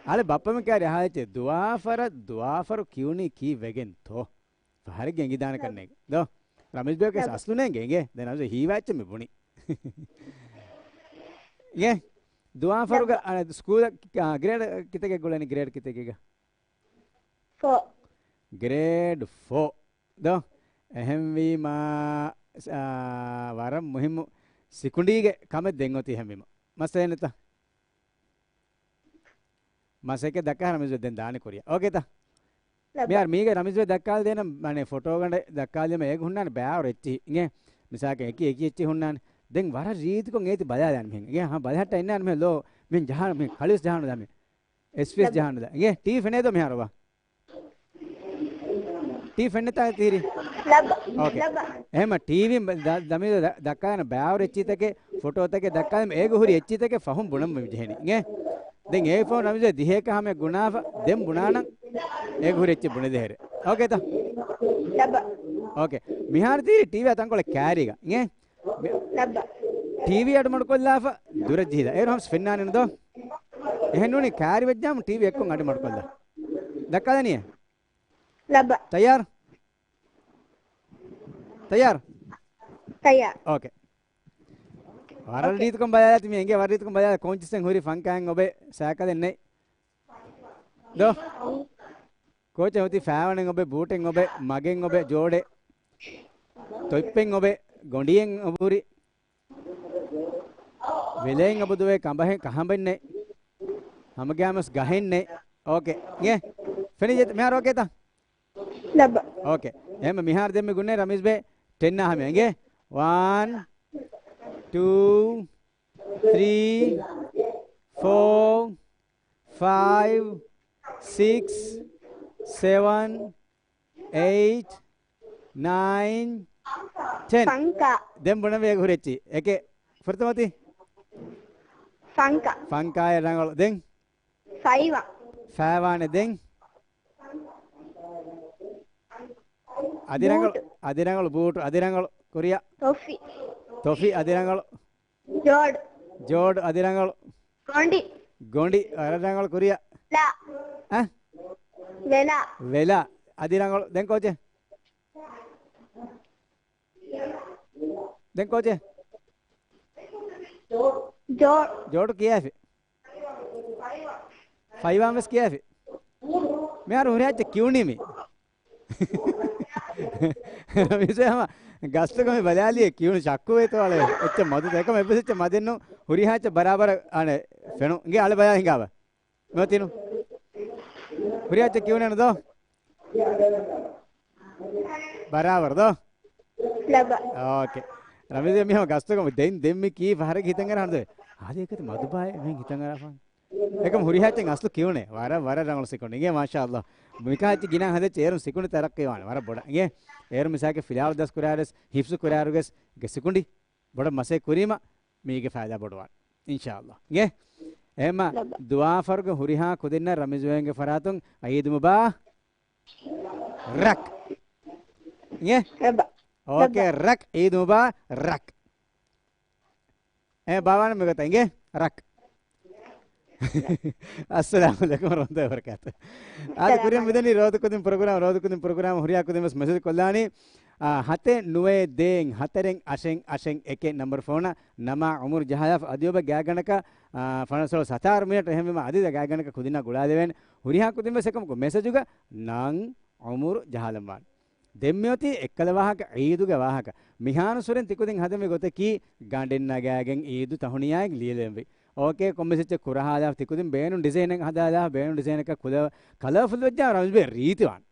އަޅެ ބައްޕަމެ ކާރި އަހާލެއްޗެ ދުވާފަރަށް ދުވާފަރު ކިޔުނީ ކީއްވެގެންތޯ؟ ފަހަރެއްގެ އެނގިދާނެ ކަންނޭނގެ ދޯ. ރަމީޒް ބޭކަސް އަސްލު ނޭނގެ އިނގޭ. ދެން ރަމީޒް ހީވާ އެއްޗެއް މި ބުނި. އިނގޭ. ދުވާފަރުގަ ސްކޫލަށް ގްރޭޑް ކިތަކެއް ގުޅެނީ ގްރޭޑް ކިތަކެއްގަ؟ ފޯ. ގްރޭޑް ފޯ. ދޯ. އެހެންވީމާ، ވަރަށް މުހިއްމު ސިކުނޑީގެ ކަމެއް ދެން އޮތީ އެހެންވީމަ. މައްސަލައެއް ނެތަ؟ މަސައްކަތް ދައްކާ ރަމީޒް ދެން ދާނެ ކުރިއަށް. އޯކޭތަ؟ މިހާރު މީގެ ރަމީޒް ދައްކާލަދޭނަ، މަނެ ފޮޓޯގަނޑެއް ދައްކާލީމަ އޭގަ ހުންނާނެ ބައިވަރު އެއްޗިހި. އިނގޭ؟ މިސާލަކަށް އެކި އެކި އެއްޗިހި ހުންނާނެ. ދެން ވަރަށް ރީތިކޮށް އޭތި ބަލާލާނެ މިހެން. އިނގޭ؟ ހަ، ބަލަހައްޓާ އިންނާނެ މިހެން ލޯ. މިހެން ޖަހާނު، މިހެން ކަޅިވެސް ޖަހާނު ދާ މި. އެސްފީއެސް ޖަހާނު ދާ. އިނގޭ؟ ޓީވީ ފެނޭދޯ މިހާރު ބާ. ޓީވީ ފެންނަތާ ތިހިރީ؟ އޯކޭ. އެހެމަ ޓީވީ ދަ-، ދަމީ ދަ-، ދައްކާލަން ބައިވަރު އެއްޗިތަކެއް، ފޮޓޯތަކެއް ދައްކާލަން އޭގަ ހުރި އެއްޗިތަކެއް ފަހުން ބުނަން މި ޖެހެނީ. އިނގޭ؟ ދެން އޭ ފޯން ރަމީޒް ދިހައެކަ ހަމަ ގުނާފަ ދެން ބުނާނަން އޭގަ ހުރި އެއްޗެއް ބުނެދޭހެރެ. އޯކޭތަ؟ އޯކޭ. މިހާރު ތިހިރީ ޓީވީ ތަންކޮޅެއް ކާރީގަ. އިނގޭ؟ ޓީވީ އަޑު މަޑުކޮށްލާފަ ދުރަށް ޖެހިލާ. އޭރު ހަމަސް ފެންނާނެ ދޯ. އެހެން ނޫނީ ކާރި ވެއްޖާމު ޓީވީ އެއްކޮށް އަޑު މަޑުކޮށްލާ. ދައްކާލަނީ؟ ތައްޔާރު؟ ތައްޔާރު؟ ތައްޔާރު. އޯކޭ. ވަރަށް ރީތިކޮން ބަލާލާތި މި އެނގޭ ވަރަށް ރީތިކޮން ބަލާލާ ކޯންޗިސްއެއް ހުރި ފަންކާއެއް އޮބެ ސައިކަލެއް ނެތް. ދޯ. ކޯޗެއް ހުތި ފާވަނެއް އޮބެ، ބޫޓެއް އޮބެ، މަގެއް އޮބެ، ޖޯޑެއް. ތޮއްޕެއް އޮބެ، ގޮނޑިއެއް އޮބުރި. ވެލެއިން އަބުދުވެ ކަނބަހެއް ކަހަނބެއް ނެތް. ހަމަގާމަސް ގަހެއް ނެތް. އޯކޭ. އިނގޭ. ފެނި ޖެތި މިހާރު އޯކޭތަ؟ ލައްބަ. އޯކޭ. އެހެމަ މިހާރު ދެން މި ގުންނޭ ރަމީޒް ބޭ ޓެން އާ ހަމަ. އިނގޭ. ވަން، ޓޫ، ތްރީ، ފޯ، ފައިވް، ސިކްސް، ސެވަން، އެއިޓް، ނައިން، ޓެން. ފަންކާ. ދެން ބުނަން ވޭ ހުރެއްޗި. އެކެ ފުރަތަމަ އޮތީ؟ ފަންކާ. ފަންކާއެއް ރަނގަޅު. ދެން؟ ފައިވާ. ފައިވާނެ ދެން؟ އަދި ރަނގަޅު، ބޫޓު. އަދި ރަނގަޅު، ބޫޓު އަދި ރަނގަޅު. ކުރިއަށް. ތޮފި. ތޮފި އަދި ރަނގަޅު. ޖޯޑު. ޖޯޑު އަދި ރަނގަޅު. ގޮނޑި. ގޮނޑި ވަރަށް ރަނގަޅު ކުރިއަށް. ވެލާ. އަ؟ ވެލާ. ވެލާ އަދި ރަނގަޅު. ދެން ކޯޗެއް؟ ދެން ކޯޗެއް؟ ޖޯ-، ޖޯޑު ކިޔާފި. ފައިވާން ވެސް ކިޔާފި. މިހާރު ހުރިހާ އެއްޗެއް ކިޔުނީ މި. ރަމީޒް ހަމަ ގަސްތުގަ މި ބަލާލިއޭ ކިޔުނު ޝައްކު ވޭތޯ އަޅެ. އެއްޗެއް މަދު އެކަމަ އެއްވެސް އެއްޗެއް މަދެއްނު. ހުރިހާ އެއްޗެއް ބަރާބަރަށް އަނެ ފެނު. އިނގޭ އަޅެ ބަލާ ހިނގާބަ. ނުވަތިނު. ހުރިހާ އެއްޗެއް ކިޔުނޭނު ދޯ؟ ބަރާބަރު ދޯ؟ ލަބަ. އޯކޭ. ރަމީޒް މިހާ ގަސްތުގަ ދެން، ދެން މި ކީ ފަހަރަކަށް ހިތަށް އަރާ ހަނދު. އާދެ އެކަތި މަދުބާއެއް މިހެން ހިތަށް އަރާފަ. އެކަމް ހުރިހާ އެއްޗެއް އަސްލު ކިޔުނޭ. ވަރަށް، ވަރަށް ރަނގަޅު ސިކުނޑި. އިނގޭ މާޝާ އައްލާ. މިކާ އެއްޗެއް ގިނަ ހަދެއްޗެއް އޭރުން ސިކުނޑި ތަރައްޤީވާނެ. ވަރަށް ބޮޑަށް. އިނގޭ. އޭރު މިސާކެ ފިލާވަޅު ދަސް ކުރާރެސް، ހިފްޒު ކުރާރުގެސް، ގެ ސިކުނޑި ބޮޑަށް މަސައްކަތް ކުރީމަ މީގެ ފައިދާ ބޮޑުވާނެ. އިންޝާއައްލާ. އިނގޭ. އެހެމަ ލަބަ. ދުވާފަރުގެ ހުރިހާ ކުދިންނަށް ރަމީޒުވެގެންގެ ފަރާތުން އީދު މުބާ-، ރަކް. އިނގޭ؟ ރަބަ. އޯކޭ، ރަބަ. ރަކް. އީދު މުބާ-، ރަކް. އެ ބާވާނަ މިގޮތަށް އިނގޭ؟ ރަކް. އައްސަލާމު ޢަލައިކުމް ވަރަޙްމަތުﷲި ވަބަރަކާތުހު. އާދެ، ކުރިއަށް މިދަނީ ރޯދަކުދިން ޕްރޮގްރާމް، ރޯދަކުދިން ޕްރޮގްރާމް ހުރިހާ ކުދިން ވެސް މެސެޖް ކޮށްލާނީ. އާ، ހަތެއް ނުވައެއް ދޭއް ހަތަރެއް އަށެއް އަށެއް އެކެއް ނަމްބަރު ފޯނަށް. ނަމާ އުމުރު ޖަހާލާފަ އަދި އޮބެ ގާތްގަނޑަކަށް، އާ، ފަނަރަ ސަތާރަ މިނެޓް އެހެންވީމަ އަދި ގާތްގަނޑަކަށް ކުދިންނާ ގުޅާލެވޭނެ. ހުރިހާ ކުދިން ވެސް އެކަމަކު މެސެޖުގަ ނަން އުމުރު ޖަހާލަންވާނެ. ދެން މިއޮތީ އެއްކަލަ ވާހަކަ، ޢީދުގެ ވާހަކަ. މިހާރު ސުރެން ތިކުދިން ހަދަމި ގޮތަކީ ގަނޑެއް ނަގާގެން ޢީދު ތަހުނިޔާއެއް ލިޔެލެންވީ. އޯކޭ، ކޮންމެސް އެއްޗެއް ކުރަހާލާފަ ތިކުދިން ބޭނުން ޑިޒައިނެއް ހަދާލާފަ ބޭނުން ޑިޒައިނަކަށް ކުލަ-، ކަލަރފުލް ވެއްޖާ ރަމީޒް ބޭ ރީތިވާން.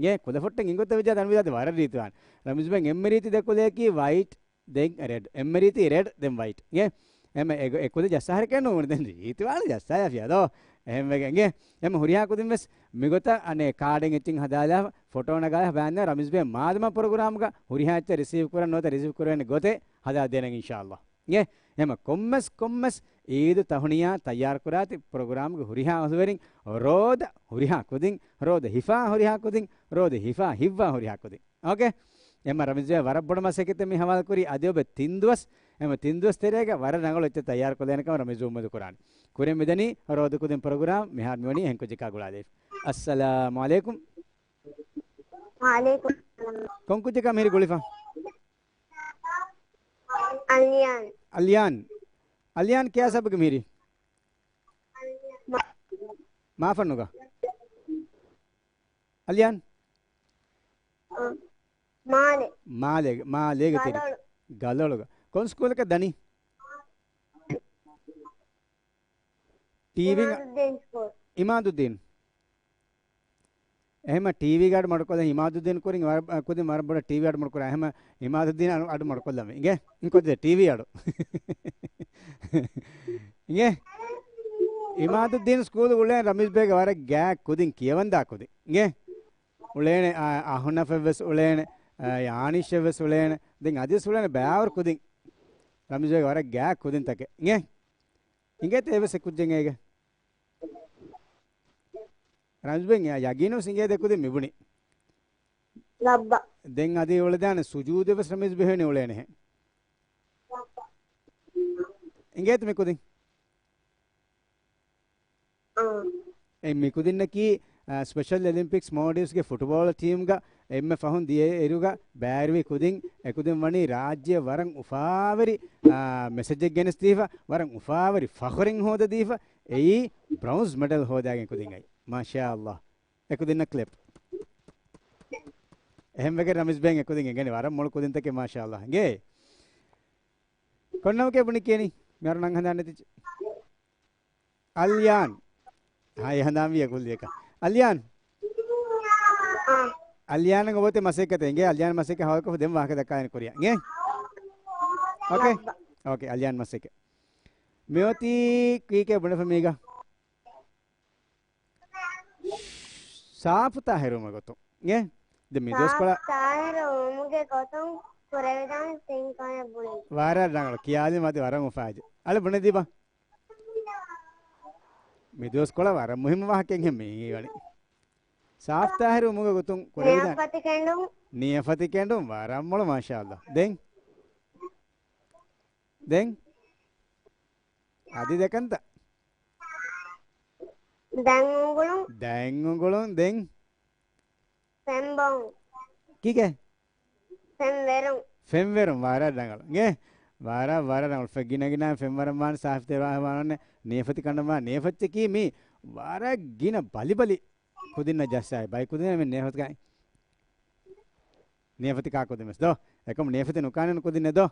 އޭ، ކުލަފޮއްޓެއް އިނގޮތަށް ވެއްޖާ ތަންވީދާ ވަރަށް ރީތިވާން. ރަމީޒް ބޭން އެންމެ ރީތި ދެ ކުލަޔަކީ ވައިޓް، ދެން ރެޑް. އެންމެ ރީތި ރެޑް، ދެން ވައިޓް. އޭ، އެންމެ އެ-، އެ ކުލަ ޖައްސާހަރެކޭ ނޫން ދެން ރީތިވާން ޖައްސާލާފިޔާ ދޯ. އެހެންވެގެން އެނގޭ. އެންމެ ހުރިހާ ކުދިން ވެސް މިގޮތަށް އަނެއް ކާޑެއް އެއްޗެއް ހަދާލާ ފޮޓޯ ނަގާ ބާންނަ ރަމީޒް ބޭ މާދަމާ ޕްރޮގްރާމްގަ ހުރިހާ އެއްޗެއް ރިސީވް ކުރަން ނުވަތަ ރިސީވް ކުރެވޭނެ ގޮތެއް ހަދާ ދޭނަން އިންޝާއައްލާ. އޭ، އެހެމަ ކޮންމެސް، ކޮންމެސް ޢީދު ތަހުނިޔާ ތައްޔާރު ކުރާތި ޕްރޮގްރާމްގެ ހުރިހާ އަހުލުވެރިން ރޯދަ ހުރިހާ ކުދިން، ރޯދަ ހިފާ ހުރިހާ ކުދިން، ރޯދަ ހިފާ ހިއްވާ ހުރިހާ ކުދިން. އޯކޭ؟ އެހެމަ ރަމީޒް ބޭ ވަރަށް ބޮޑަށް މަސައްކަތެއް މި ހަވާލު ކުރީ. އަދި އޮބެ ތިން ދުވަސް އެހެންމަ ތިން ދުވަސް ތެރޭގަ ވަރަށް ރަނގަޅު އެއްޗެއް ތައްޔާރު ކޮށްލޭނެ ކަމަށް ރަމީޒް އުއްމީދު ކުރާނެ. ކުރިން މިދަނީ ރޯދަ ކުދިން ޕްރޮގްރާމް މިހާރު މިވަނީ އެހެން ކުއްޖަކާ ގުޅާލައިފަ. އައްސަލާމު ޢަލައިކުމް. ވަޢަލައިކުމް އައްސަލާމް. ކޮން ކުއްޖަކާ މިހިރީ ގުޅިފަ؟ އަލްޔާން. އަލްޔާން. އަލްޔާން ކިޔާ ސަބަކަށް މިހިރީ؟ މާ- މާފަންނުގަ. އަލްޔާން؟ އަ، މާލެ. މާލޭގަ، މާލޭގަ ތިރި. ގަލޮޅު. ގަލޮޅުގަ. ކޮން ސްކޫލަކަށް ދަނީ؟ ޓީވީ ގަ-، އިމާދުއްދީން ސްކޫލް. އިމާދުއްދީން. އެހެންމަ ޓީވީގަ އަޑު މަޑުކޮށްލަން އިމާދުއްދީން ކުރިން ވަރަށް، އަ، ކުދިން ވަރަށް ބޮޑަށް ޓީވީ އަޑު މަޑުކުރާ. އެހެންމަ އިމާދުއްދީން އަޑު، އަޑު މަޑުކޮށްލަމެ. އިނގޭ؟ އިނގޭ؟ ޓީވީ އަޑު. އިނގޭ؟ އިމާދުއްދީން ސްކޫލު އުޅޭނެ ރަމީޒް ބޭގެ ވަރަށް ގާތް ކުދިން ކިޔަވަންދާ ކުދިން. އިނގޭ؟ އުޅޭނެ، އާ، އަހުނަފެއްވެސް އުޅޭނެ، އާ، އާނިޝެއްވެސް އުޅޭނެ. ދެން އަދިވެސް އުޅޭނެ ބައިވަރު ކުދިން. ރަމީޒް ބޭގެ ވަރަށް ގާތް ކުދިންތަކެއް. އިނގޭ؟ އިނގޭތަ އެވެސް އެ ކުއްޖެއް އޭގެ؟ ރަމީޒް ބެން ޔަގީނުވެސް އިނގޭ ދެ ކުދިން މިބުނި. ލައްބަ. ދެން އަދި އުޅެދާނެ ސުޖޫދެއް ވެސް ރަމީޒް ބެހެނީ އުޅޭނެހެ. އިނގޭތަ މި ކުދިން؟ އާ. އެ މި ކުދިންނަކީ، އާ، ސްޕެޝަލް އޮލިމްޕިކްސް މޯލްޑިވްސްގެ ފުޓުބޯޅަ ޓީމްގަ އެންމެ ފަހުން ދިޔަ އިރުގަ ބައިވެރިވި ކުދިން. އެ ކުދިން ވަނީ ރާއްޖެ ވަރަށް އުފާވެރި، އާ، މެސެޖެއް ގެނެސްދީފަ، ވަރަށް އުފާވެރި ފަޚުރެއް ހޯދަދީފަ، އެއީ ބްރޮންޒް މެޑަލް ހޯދާގެން ކުދިން އައި. މާޝާ ﷲ. އެކުދިންނަށް ކްލެޕް. އެހެންވެގެން ރަމީޒް ބެން އެކުދިން އެނގެނީ ވަރަށް މޮޅު ކުދިންތަކެއް މާޝާ ﷲ. އިނގޭ؟ ކޮން ނަމަކޭ ބުނި ކިޔަނީ؟ މިހާރު ނަން ހަނދާން ނެތިއްޗެއް. އަލްޔާން. ހާ، އެ ހަނދާން ވިޔަ ކުއްލިއަކަށް. އަލްޔާން. އާ. އަލްޔާން އަށް އޮތީ މަސައްކަތެއް އިނގޭ. އަލްޔާން މަސައްކަތް ހަވާލުކޮށްފަ ދެން ވާހަކަ ދައްކާލަން ކުރިއަށް. އިނގޭ؟ އޯކޭ؟ ލައްބަ. އޯކޭ، އަލްޔާން މަސައްކަތް. މިއޮތީ ކީކޭ ބުނެފަ މީގަ؟ ސާފުތާހިރުވުމުގެ ގޮތުން. އިނގޭ؟ ދެ މި ދުވަސްކޮޅަށް ސާފުތާހިރުވުމުގެ ގޮތުން ކުރެވިދާނެ ތިން ކަމެއް ބުނި. ވަރަށް ރަނގަޅު. ކިޔާލީމަ އަދި ވަރަށް އުފާވެއްޖެ. އަޅެ ބުނެދީބަ. މި ދުވަސްކޮޅަށް ވަރަށް މުހިއްމު ވާހަކައެއްހެން މި ވަނީ. ސާފުތާހިރުވުމުގެ ގޮތުން ކުރެވިދާނެ. ނިޔަފަތި ކެނޑުން. ނިޔަފަތި ކެނޑުން ވަރަށް މޮޅު މާޝާﷲ. ދެން؟ ދެން؟ އަދި ދެކަންތަ؟ ދަތް އުނގުޅުން. ދަތް އުނގުޅުން. ދެން؟ ފެންބޮން. ކީކޭ؟ ފެންވެރުން. ފެންވެރުން ވަރަށް ރަނގަޅު. އިނގޭ؟ ވަރަށް، ވަރަށް ރަނގަޅު. ފެ-، ގިނަ ގިނަ ފެންވަރަށް ވާން ސާފުތާހިރުވާން ނިޔަފަތި ކަނޑަން ވާން ނިޔަފަތިއަކީ މީ ވަރަށް ގިނަ ބަލިބަލި ކުދިންނަށް ޖައްސާއި. ބައި ކުދިން މި ނިޔަފަތި ކައި. ނިޔަފަތި ކާ ކުދިން ވެސް ދޯ. އެކަމު ނިޔަފަތި ނުކާނެ ކުދިންނެއް ދޯ.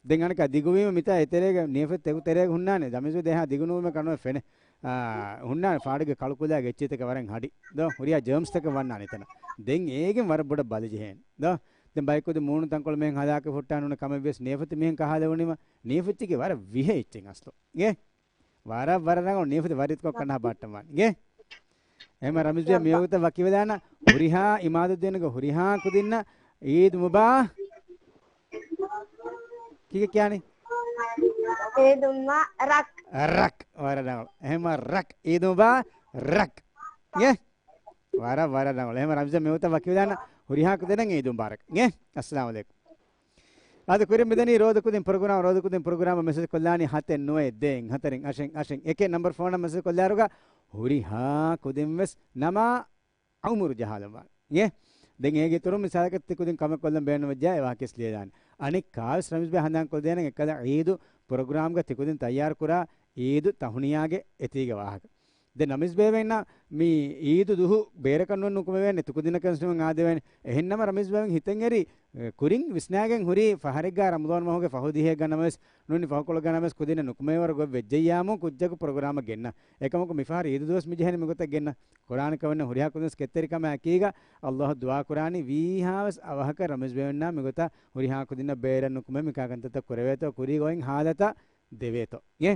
ދެން އަނެއްކާ ދިގުވީމަ މިތާ އެތެރޭގަ ނިޔަފަތި ތެގު ތެރޭގަ ހުންނާނެ. ދަމިޒު ދޭހާ ދިގުނުވީމަ ކަނުވެ ފެނެ. އާ، ހުންނާނެ ފާޑުގެ ކަޅުކުލާގެ އެއްޗިތަކެއް ވަރަށް ހަޑި. ދޯ، ހުރިހާ ޖާމްސްތަކެއް ވަންނާނެ އެތަނަށް. ދެން އޭގެން ވަރަށް ބޮޑަށް ބަލި ޖެހޭނެ. ދޯ، ދެން ބައިކުދި މޫނު ތަންކޮޅު މިހެން ހަލާކި ފުއްޓާނުނެ ކަމެއް ވެސް ނިޔަފަތި މިހެން ކަހާލެވުނީމަ ނިޔަފަތިގެ ވަރަށް ވިހަ އެއްޗެއް އަސްލު. އިނގޭ؟ ވަރަށް، ވަރަށް ރަނގަޅު ނިޔަފަތި ވަރިތުކޮށް ކަނޑަހަ ބައްޓަމާން. އިނގޭ؟ އެހެންމަ ރަމީޒް ބޭ މިވަގުތަށް ވަކިވެލާނަ ހުރިހާ އިމާދުއްދީނުގެ ހުރިހާ ކުދިންނަށް އީދު މުބާ-، ކީކޭ ކިޔާނީ؟ އީދު މުބާރަކް. ރަކް. ވަރަށް ރަނގަޅު. އެހެންމަ ރަކް. އީދު މުބާރަކް. އިނގޭ؟ ވަރަށް، ވަރަށް ރަނގަޅު. އެހެންމަ ރަމީޒް ބޭ މިވަގުތަށް ވަކިވެލާނަ ހުރިހާ ކުދިންނަށް އީދު މުބާރަކް. އިނގޭ؟ އައްސަލާމު ޢަލައިކުމް. އާދެ، ކުރިން މިދަނީ ރޯދަ ކުދިން ޕްރޮގްރާމް، ރޯދަ ކުދިން ޕްރޮގްރާމަށް މެސެޖް ކޮށްލާނީ ހަތެއް ނުވައެއް ދޭއް ހަތަރެއް އަށެއް އަށެއް އެކެއް ނަމްބަރު ފޯނަށް މެސެޖް ކޮށްލާއިރުގަ ހުރިހާ ކުދިން ވެސް ނަމާ އުމުރު ޖަހާލަން ވާނެ. އިނގޭ؟ ދެން އޭގެ އިތުރުން މިސާލަކަށް ތި ކުދިން ކަމެއް ކޮށްލަން ބޭނުންވެއްޖާ އެ ވާހަކަ ވެސް ލިޔެލާނެ. އަނެއްކާވެސް ރަމީޒް ބޭ ހަނދާން ކޮށްދޭނަން އެއްކަލަ ޢީދު ޕްރޮގްރާމްގަ ތި ކުދިން ތައްޔާރު ކުރާ ޢީދު ތަހުނިޔާގެ އެތީގެ ވާހަކަ. ދެން ރަމީޒް ބޭ ވެންނަ މި ޢީދު ދުހު ބޭރަކަށް ނުވެ ނުކުމެވޭނެ، ތި ކުދިންނަކަށް ވެސް ނުވެ އާދެވޭނެ. އެހެންނަމަ ރަމީޒް ބޭ ވެން ހިތަށް އެރި، އެ، ކުރިން ވިސްނާގެން ހުރީ ފަހަރެއްގަ ރަމަޟާން މަހުގެ ފަހު ދިހައެއްގަ ނަމަވެސް ނޫނީ ފަހުކޮޅެއްގަ ނަމަވެސް ކުދިންނަށް ނުކުމެވޭވަރު ގޮތް ވެއްޖެއްޔާމު ކުއްޖަކު ޕްރޮގްރާމަށް ގެންނަ. އެކަމަކު މިފަހަރު ޢީދު ދުވަސް މި ޖެހެނީ މިގޮތަށް ގެންނަ. ކުރާނެ ކަމެއް ނެތް. ހުރިހާ ކުދިން ކެތްތެރިކަމާ އެކީގަ ﷲ އަށް ދުޢާ ކުރާނީ ވީހާވެސް އަވަހަކަށް ރަމީޒް ބޭ ވެންނާ މިގޮތަށް ހުރިހާ ކުދިންނަށް ބޭރަށް ނުކުމެ މިކާކަންތައްތައް ކުރެވޭތޯ ކުރީ ގޮތް ހާލަތަށް ދެވޭތޯ. އިނގޭ؟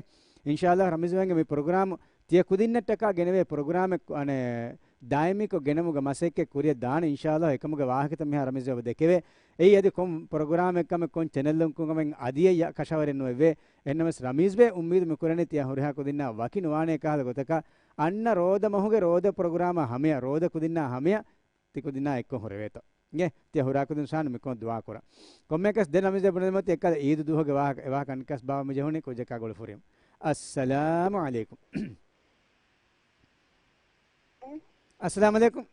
އިންޝާﷲ ރަމީޒް ބޭގެ މި ޕްރޮގްރާމް ތިޔަ ކުދިންނަށްޓަކާ ގެނެވޭ ޕްރޮގްރާމެއް، އަނެއް، ދާއިމީކޮށް ގެނެވުމުގެ މަސައްކަތް ކުރިއަށް ދާނެ އިންޝާﷲ. އެކަމުގެ ވާހަކަތައް މިހާ ރަމީޒް ބޭ ދެކެވޭ. އެއީ އަދި ކޮން ޕްރޮގްރާމެއް ކަމެއް ކޮން ޗެނެލްއެއް ކަމެއް އަދި އެއްޔަށް ކަށަވަރެއް ނުވެވޭ. އެހެންނަމަވެސް ރަމީޒް ބޭ އުއްމީދު މި ކުރަނީ ތިޔަ ހުރިހާ ކުދިންނާ ވަކި ނުވާނެ ކަހަލަ ގޮތަކަށް އަންނަ ރޯދަ މަހުގެ ރޯދަ ޕްރޮގްރާމާ ހަމަޔަށް، ރޯދަ ކުދިންނާ ހަމަޔަށް ތި ކުދިންނާ އެއްކޮށް ހުރެވޭތޯ. އިނގޭ؟ ތިޔަ ހުރާކުދިން ސާން މިކޮން ދުޢާ ކުރާ. ކޮންމެއަކަސް ދެން ރަމީޒް ބުނެލަމާ ތި އެއްކަލަ ޢީދު ދުވަހުގެ ވާހަކަ، އެ ވާހަކަ އަނެއްކާސް ބާވަމު ޖެހުނީ ކުއްޖަކާ ގުޅިފުރިހަމަ. އައްސަލާމު ޢަލައިކުމް. އައްސަލާމު ޢަލައިކުމް.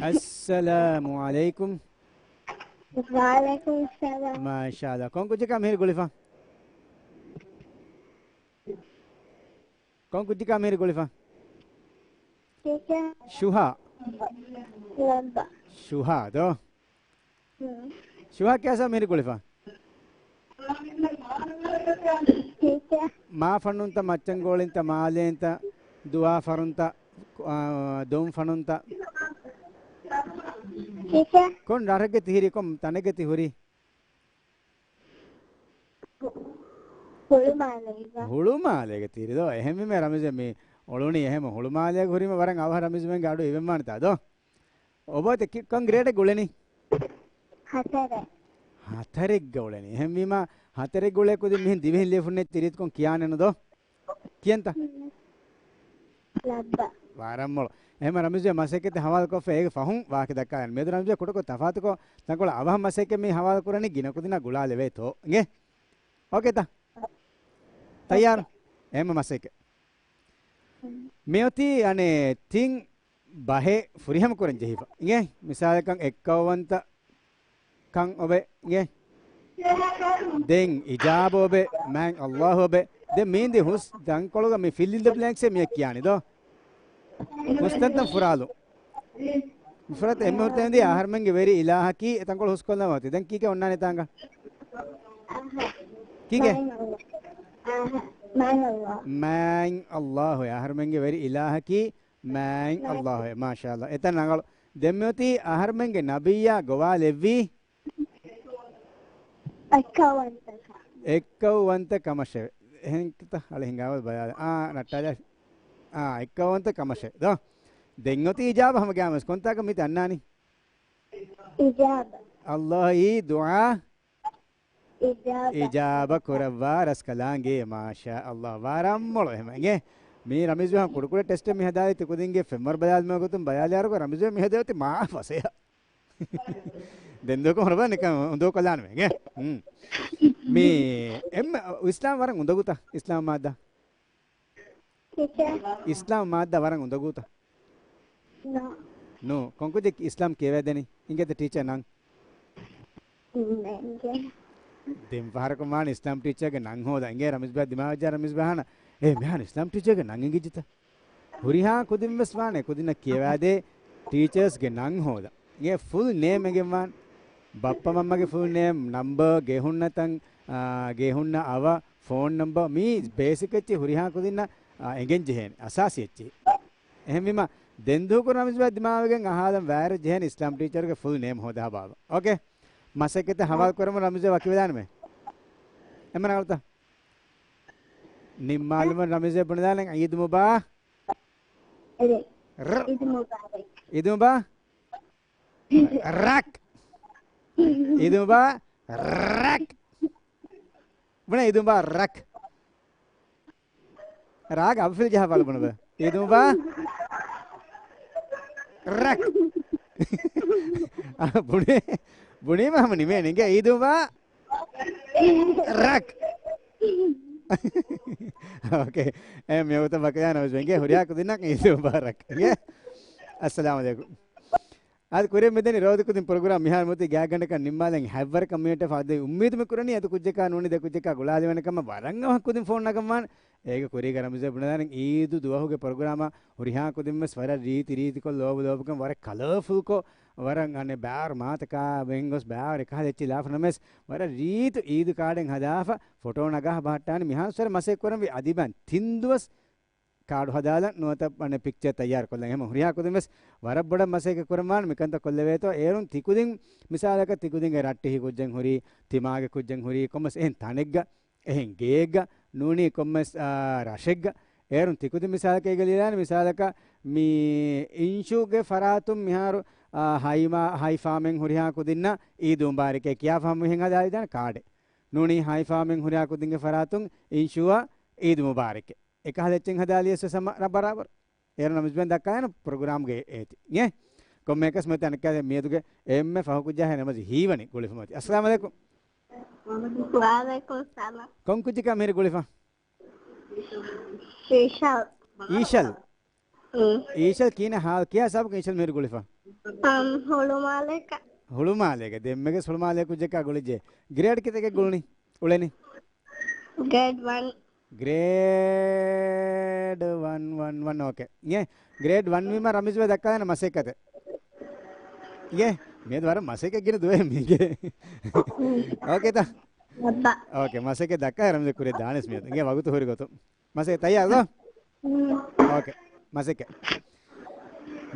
އައްސަލާމު ޢަލައިކުމް. ވަޢަލައިކުމް އައްސަލާމް. މާޝާﷲ. ކޮން ކުއްޖަކާ މިހިރީ ގުޅިފަ؟ ކޮން ކުއްޖަކާ މިހިރީ ގުޅިފަ؟ ޓީޗަރ. ޝުހާ. ލައްބަ. ޝުހާ ދޯ؟ ޝުހާ ކިޔާސާ މިހިރީ ގުޅިފަ؟ ޓީޗަރ. މާ ފަނުންތަ، މައްޗަންގޯޅިންތަ، މާލޭންތަ، ދުވާ ފަރުންތަ، އާ، ދޮން ފަނުންތަ؟ ޓީޗަރ. ކޮން ރަށެއްގެ ތި ހިރީ، ކޮން ތަނެއްގެ ތި ހުރީ؟ ހުޅުމާލޭގަ. ހުޅުމާލޭގަ ތި ހުރީ ދޯ؟ އެހެންވީމަ ރަމީޒް މި އުޅުނީ އެހެން ހުޅުމާލޭގަ ހުރީމަ ވަރަށް އަވަހަށް ރަމީޒް މެންގެ އަޑު އިވެންވާނެތާ ދޯ؟ އޮބާތެ ކި-، ކޮން ގްރޭޑެއްގަ އުޅެނީ؟ ހަތަރެއް. ހަތަރެއްގަ އުޅެނީ. އެހެންވީމަ ހަތަރެއްގަ އުޅޭ ކުދިން މިހެން ދިވެހިން ލިޔެފުންނެއް ތި ރީތިކޮން ކިޔާނެނު ދޯ؟ ކިޔަންތަ؟ ލައްބަ. ވަރަށް މޮޅު. އެހެންމަ ރަމީޒް މަސައްކަތް ހަވާލުކޮށްފަ އޭގެ ފަހުން ވާހަކަ ދައްކާލަން. މިއަދު ރަމީޒް ކުޑަކޮށް ތަފާތުކޮށް، ތަންކޮޅެއް އަވަހަށް މަސައްކަތް މި ހަވާލު ކުރަނީ ގިނަ ކުދިންނަށް ގުޅާލެވޭތޯ. އިނގޭ؟ އޯކޭތަ؟ ތައްޔާރު؟ އެހެންމަ މަސައްކަތް. މިއޮތީ އަނެއް ތިން ބަހެއް ފުރިހަމަ ކުރަން ޖެހިފަ. އިނގޭ؟ މިސާލަކަށް އެއްކައުވަންތަ ކަން އޮބެ، އިނގޭ؟ ދެން އިޖާބަ އޮބެ، މާތް ﷲ އޮބެ. ދެން މީންދި ހުސް ތަންކޮޅުގަ މި fill in the blanks އެއް މިއަށް ކިޔާނީ ދޯ؟ ހުސް ތަންތަން ފުރާލު. ފުރަތަ އެންމެ ހުރިތަން ދިޔަ އަހަރުމެންގެ ވެރި އިލާހަކީ އެތަންކޮޅު ހުސްކޮށްލަން އޮތީ. ދެން ކީކޭ އޮންނާނެ ތާނގަ؟ ކީކޭ؟ މާތް ﷲ. މާތް ﷲ. އަހަރުމެންގެ ވެރި އިލާހަކީ މާތް ﷲ. މާޝާﷲ. އެތަން ރަނގަޅު. ދެންމެ އޮތީ އަހަރުމެންގެ ނަބިއްޔާ ގޮވާލެއްވީ؟ އެއްކައުވަންތަ ކަމަށެވެ. އެއްކައުވަންތަ ކަމަށެވެ. އެހެންތަ؟ އަޅެ ހިނގާވަ ބަޔާލެ. އާ، ނައްޓާލާ. އާ، އެއްކައުވަންތަ ކަމަށެވެ. ދޯ؟ ދެން އޮތީ އިޖާބަ ހަމަ ގާމަސް. ކޮންތާކަށް މިތި އަންނާނީ؟ އިޖާބަ. ﷲ އީ ދުޢާ އިޖާބަ. އިޖާބަ ކުރައްވާ ރަސްކަލާނގެ. މާޝާ ﷲ. ވަރަށް މޮޅު އެހެމަ. އިނގޭ؟ މީ ރަމީޒް ވެހަން ކުޑަކުޑަ ޓެސްޓެއް މި ހަދާލި ތި ކުދިންގެ ފެންވަރު ބަލާލުމަށް ގޮތުން ބަލާލިއިރުގަ ރަމީޒް ވެ މި ހަދޭ އޮތީ މާ ފަސޭހަ. ދެން ދޯކޮ ހުރަބަ ނިކަން އުނދޯ ކޮލާނުމެ. އިނގޭ؟ ހުން. މީ އެންމެ އިސްލާމް ވަރަށް އުނދަގޫތަ؟ އިސްލާމް މާއްދާ؟ ޓީޗަރ. އިސްލާމް މާއްދާ ވަރަށް އުނދަގޫތަ؟ ނޯ. ނޫ. ކޮންކުއްޖެއް އިސްލާމް ކިޔަވައިދެނީ؟ އިނގޭތަ ޓީޗަރ ނަން؟ ނޭނގެ. ދެން ފަހަރަކު މާނަ އިސްލާމް ޓީޗަރގެ ނަން ހޯދަ. އިނގޭ ރަމީޒް ބާ ދިމާވެއްޖާ ރަމީޒް ބާ ހާނަ. އޭ މިހާރު އިސްލާމް ޓީޗަރގެ ނަން އެނގިއްޖެތަ؟ ހުރިހާ ކުދިން ވެސް ވާނެ ކުދިންނަށް ކިޔަވާދޭ ޓީޗަރސްގެ ނަން ހޯދަ. އިނގޭ ފުލް ނޭމް އެނގެންވާން. ބައްޕަ މަންމަގެ ފުލް ނޭމް، ނަމްބަރ، ގެ ހުންނަ ތަން، އާ، ގެ ހުންނަ އަވަށް، ފޯން ނަމްބަރ، މީ ބޭސިކް އެއްޗެއް ހުރިހާ ކުދިންނަށް، އާ، އެނގެން ޖެހޭނެ އަސާސީ އެއްޗެއް. އެހެންވީމަ، ދެން ދުވަހަކު ރަމީޒް ބާ ދިމާވެގެން އަހާލަން ވާއިރު ޖެހޭނެ އިސްލާމް ޓީޗަރގެ ފުލް ނޭމް ހޯދާ ބާބަ. އޯކޭ؟ މަސައްކަތް ހަވާލު ކުރަމުން ރަމީޒް ވަކިވެދާނެމޭ. އެމަ ނަގަޅުތަ؟ ނިންމާލުމަށް ރަމީޒް ބުނެދާނެ ޢީދު މުބާ-، ރަ-، ޢީދު މުބާރަކް. ޢީދު މުބާ-، ރަކް. ޢީދު މުބާ-، ރަކް. ބުނެ ޢީދު މުބާ-، ރަކް. ރާގ އަބަފިލި ޖަހާ ބަލަ ބުނެބަ. ޢީދު މުބާ-، ރަކް. އާ، ބުނޭ، ބުނީމަ ހަމަ ނިމޭނެ. އިނގޭ ޢީދު މުބާ-، ރަކް. އޯކޭ. އެ، މި ވަގުތަށް ބަކަޔާ ނަމަވެސް އިނގޭ ހުރިހާ ކުދިންނަށް ޢީދު މުބާރަކް. އިނގޭ؟ އައްސަލާމު ޢަލައިކުމް. އަދި ކުރިއަށް މިދަނީ ރޯދަ ކުދިން ޕްރޮގްރާމް މިހާރު މިއޮތީ ގާތްގަނޑަކަށް ނިންމާލަން ހަތްވަރަކަށް މިނިޓަށް ފަހު އުއްމީދު މި ކުރަނީ އަދި ކުއްޖަކާ ނޫނީ ދެ ކުއްޖަކާ ގުޅާލެވޭނެ ކަމަށް ވަރަށް އަވަހަށް ކުދިން ފޯން ނަގަންވާނެ. އޭގެ ކުރީގަ ރަމީޒް ބުނެދާނެ ޢީދު ދުވަހުގެ ޕްރޮގްރާމަށް ހުރިހާ ކުދިން ވެސް ވަރަށް ރީތި ރީތިކޮށް ލޯބު ލޯބުކަން ވަރަށް ކަލަރފުލްކޮށް ވަރަށް އަނެއް ބާރު މާތަކާ ވެންގޮސް ބާރު އެކަހަލަ އެއްޗި ލާފަ ނަމަވެސް ވަރަށް ރީތި ޢީދު ކާޑެއް ހަދާފަ ފޮޓޯ ނަގާ ބަހައްޓާނެ މިހާރު ސަރ މަސައްކަތް ކުރަންވީ އަދި ބަން ތިން ދުވަސް ކާޑު ހަދާލަން ނުވަތަ އަނެއް ޕިކްޗަރ ތައްޔާރު ކޮށްލަން. އެހެން ހުރިހާ ކުދިން ވެސް ވަރަށް ބޮޑަށް މަސައްކަތް ކުރަންވާނެ މިކަންތައް ކޮށްލެވޭތޯ. އޭރުން ތިކުދިން މިސާލަކަށް ތިކުދިންގެ ރައްޓެހި ކުއްޖެއް ހުރީ، ތިމާގެ ކުއްޖެއް ހުރީ، ކޮންމެސް އެހެން ތަނެއްގަ، އެހެން ގެއެއްގަ ނޫނީ ކޮންމެސް، އާ، ރަށެއްގަ. އޭރުން ތިކުދިން މިސާލަކަށް އޭގަ ލިޔާނެ މިސާލަކަށް މި އިންޝޫގެ ފަރާތުން މިހާރު، އާ، ހައި މާ-، ހައި ފާމެއް ހުރިހާ ކުދިންނަށް ޢީދު މުބާރެކޭ ކިޔާފަ ހަމަ މިހެން ހަދާލިދާނެ ކާޑެއް. ނޫނީ ހައި ފާމެއް ހުރިހާ ކުދިންގެ ފަރާތުން އިންޝޫއަށް ޢީދު މުބާރެކޭ. އެކަހަލަ އެއްޗެއް ހަދާލިޔަސް ވެސް ހަމަ ރަ-، ބަރާބަރު. އޭރު ރަމިޒް ބެން ދައްކާލާނަން ޕްރޮގްރާމްގެ އޭތި. އިނގޭ؟ ކޮންމެއަކަސް މިއޮތީ އަނެއްކާ މިއަދުގެ އެންމެ ފަހު ކުއްޖާ ހެން ނަމަވެސް ހީވަނީ ގުޅިފަ މިއޮތީ. އައްސަލާމު ޢަލައިކުމް. ވަޢަލައިކުމް ސަލާމް. ކޮން ކުއްޖަކާ މިހިރީ ގުޅިފަ؟ އީޝަލް. އީޝަލް؟ އުން. އީޝަލް ކިހިނެއް ހާލު؟ ކިހާ ހިސާބަކުން އީޝަލް މިހިރީ ގުޅިފަ؟ އަމް، ހުޅުމާލޭގަ. ހުޅުމާލޭގަ. ދެންމެގެސް ހުޅުމާލޭ ކުއްޖަކާ ގުޅިއްޖެ. ގްރޭޑް ކިތަކެއް ގުޅުނީ؟ އުޅެނީ؟ ގްރޭޑް ވަން. ގްރޭޑް ވަން، ވަން، ވަން، އޯކޭ. އިނގޭ؟ ގްރޭޑް ވަން ވީމަ ރަމީޒް ބެ ދައްކާލާނަން މަސައްކަތެއް. އިނގޭ؟ މިއަދު ވަރަށް މަސައްކަތް ގިނަ ދުވަހެއް މީގެ. އޯކޭތަ؟ އެއްބާ. އޯކޭ، މަސައްކަތް ދައްކާ ރަމީޒް ކުރިއަށް ދާނެސް މިއަދު. އިނގޭ؟ ވަގުތު ހުރި ގޮތުން. މަސައްކަތް ތައްޔާރު ދޯ؟ އުން. އޯކޭ. މަސައްކަތް.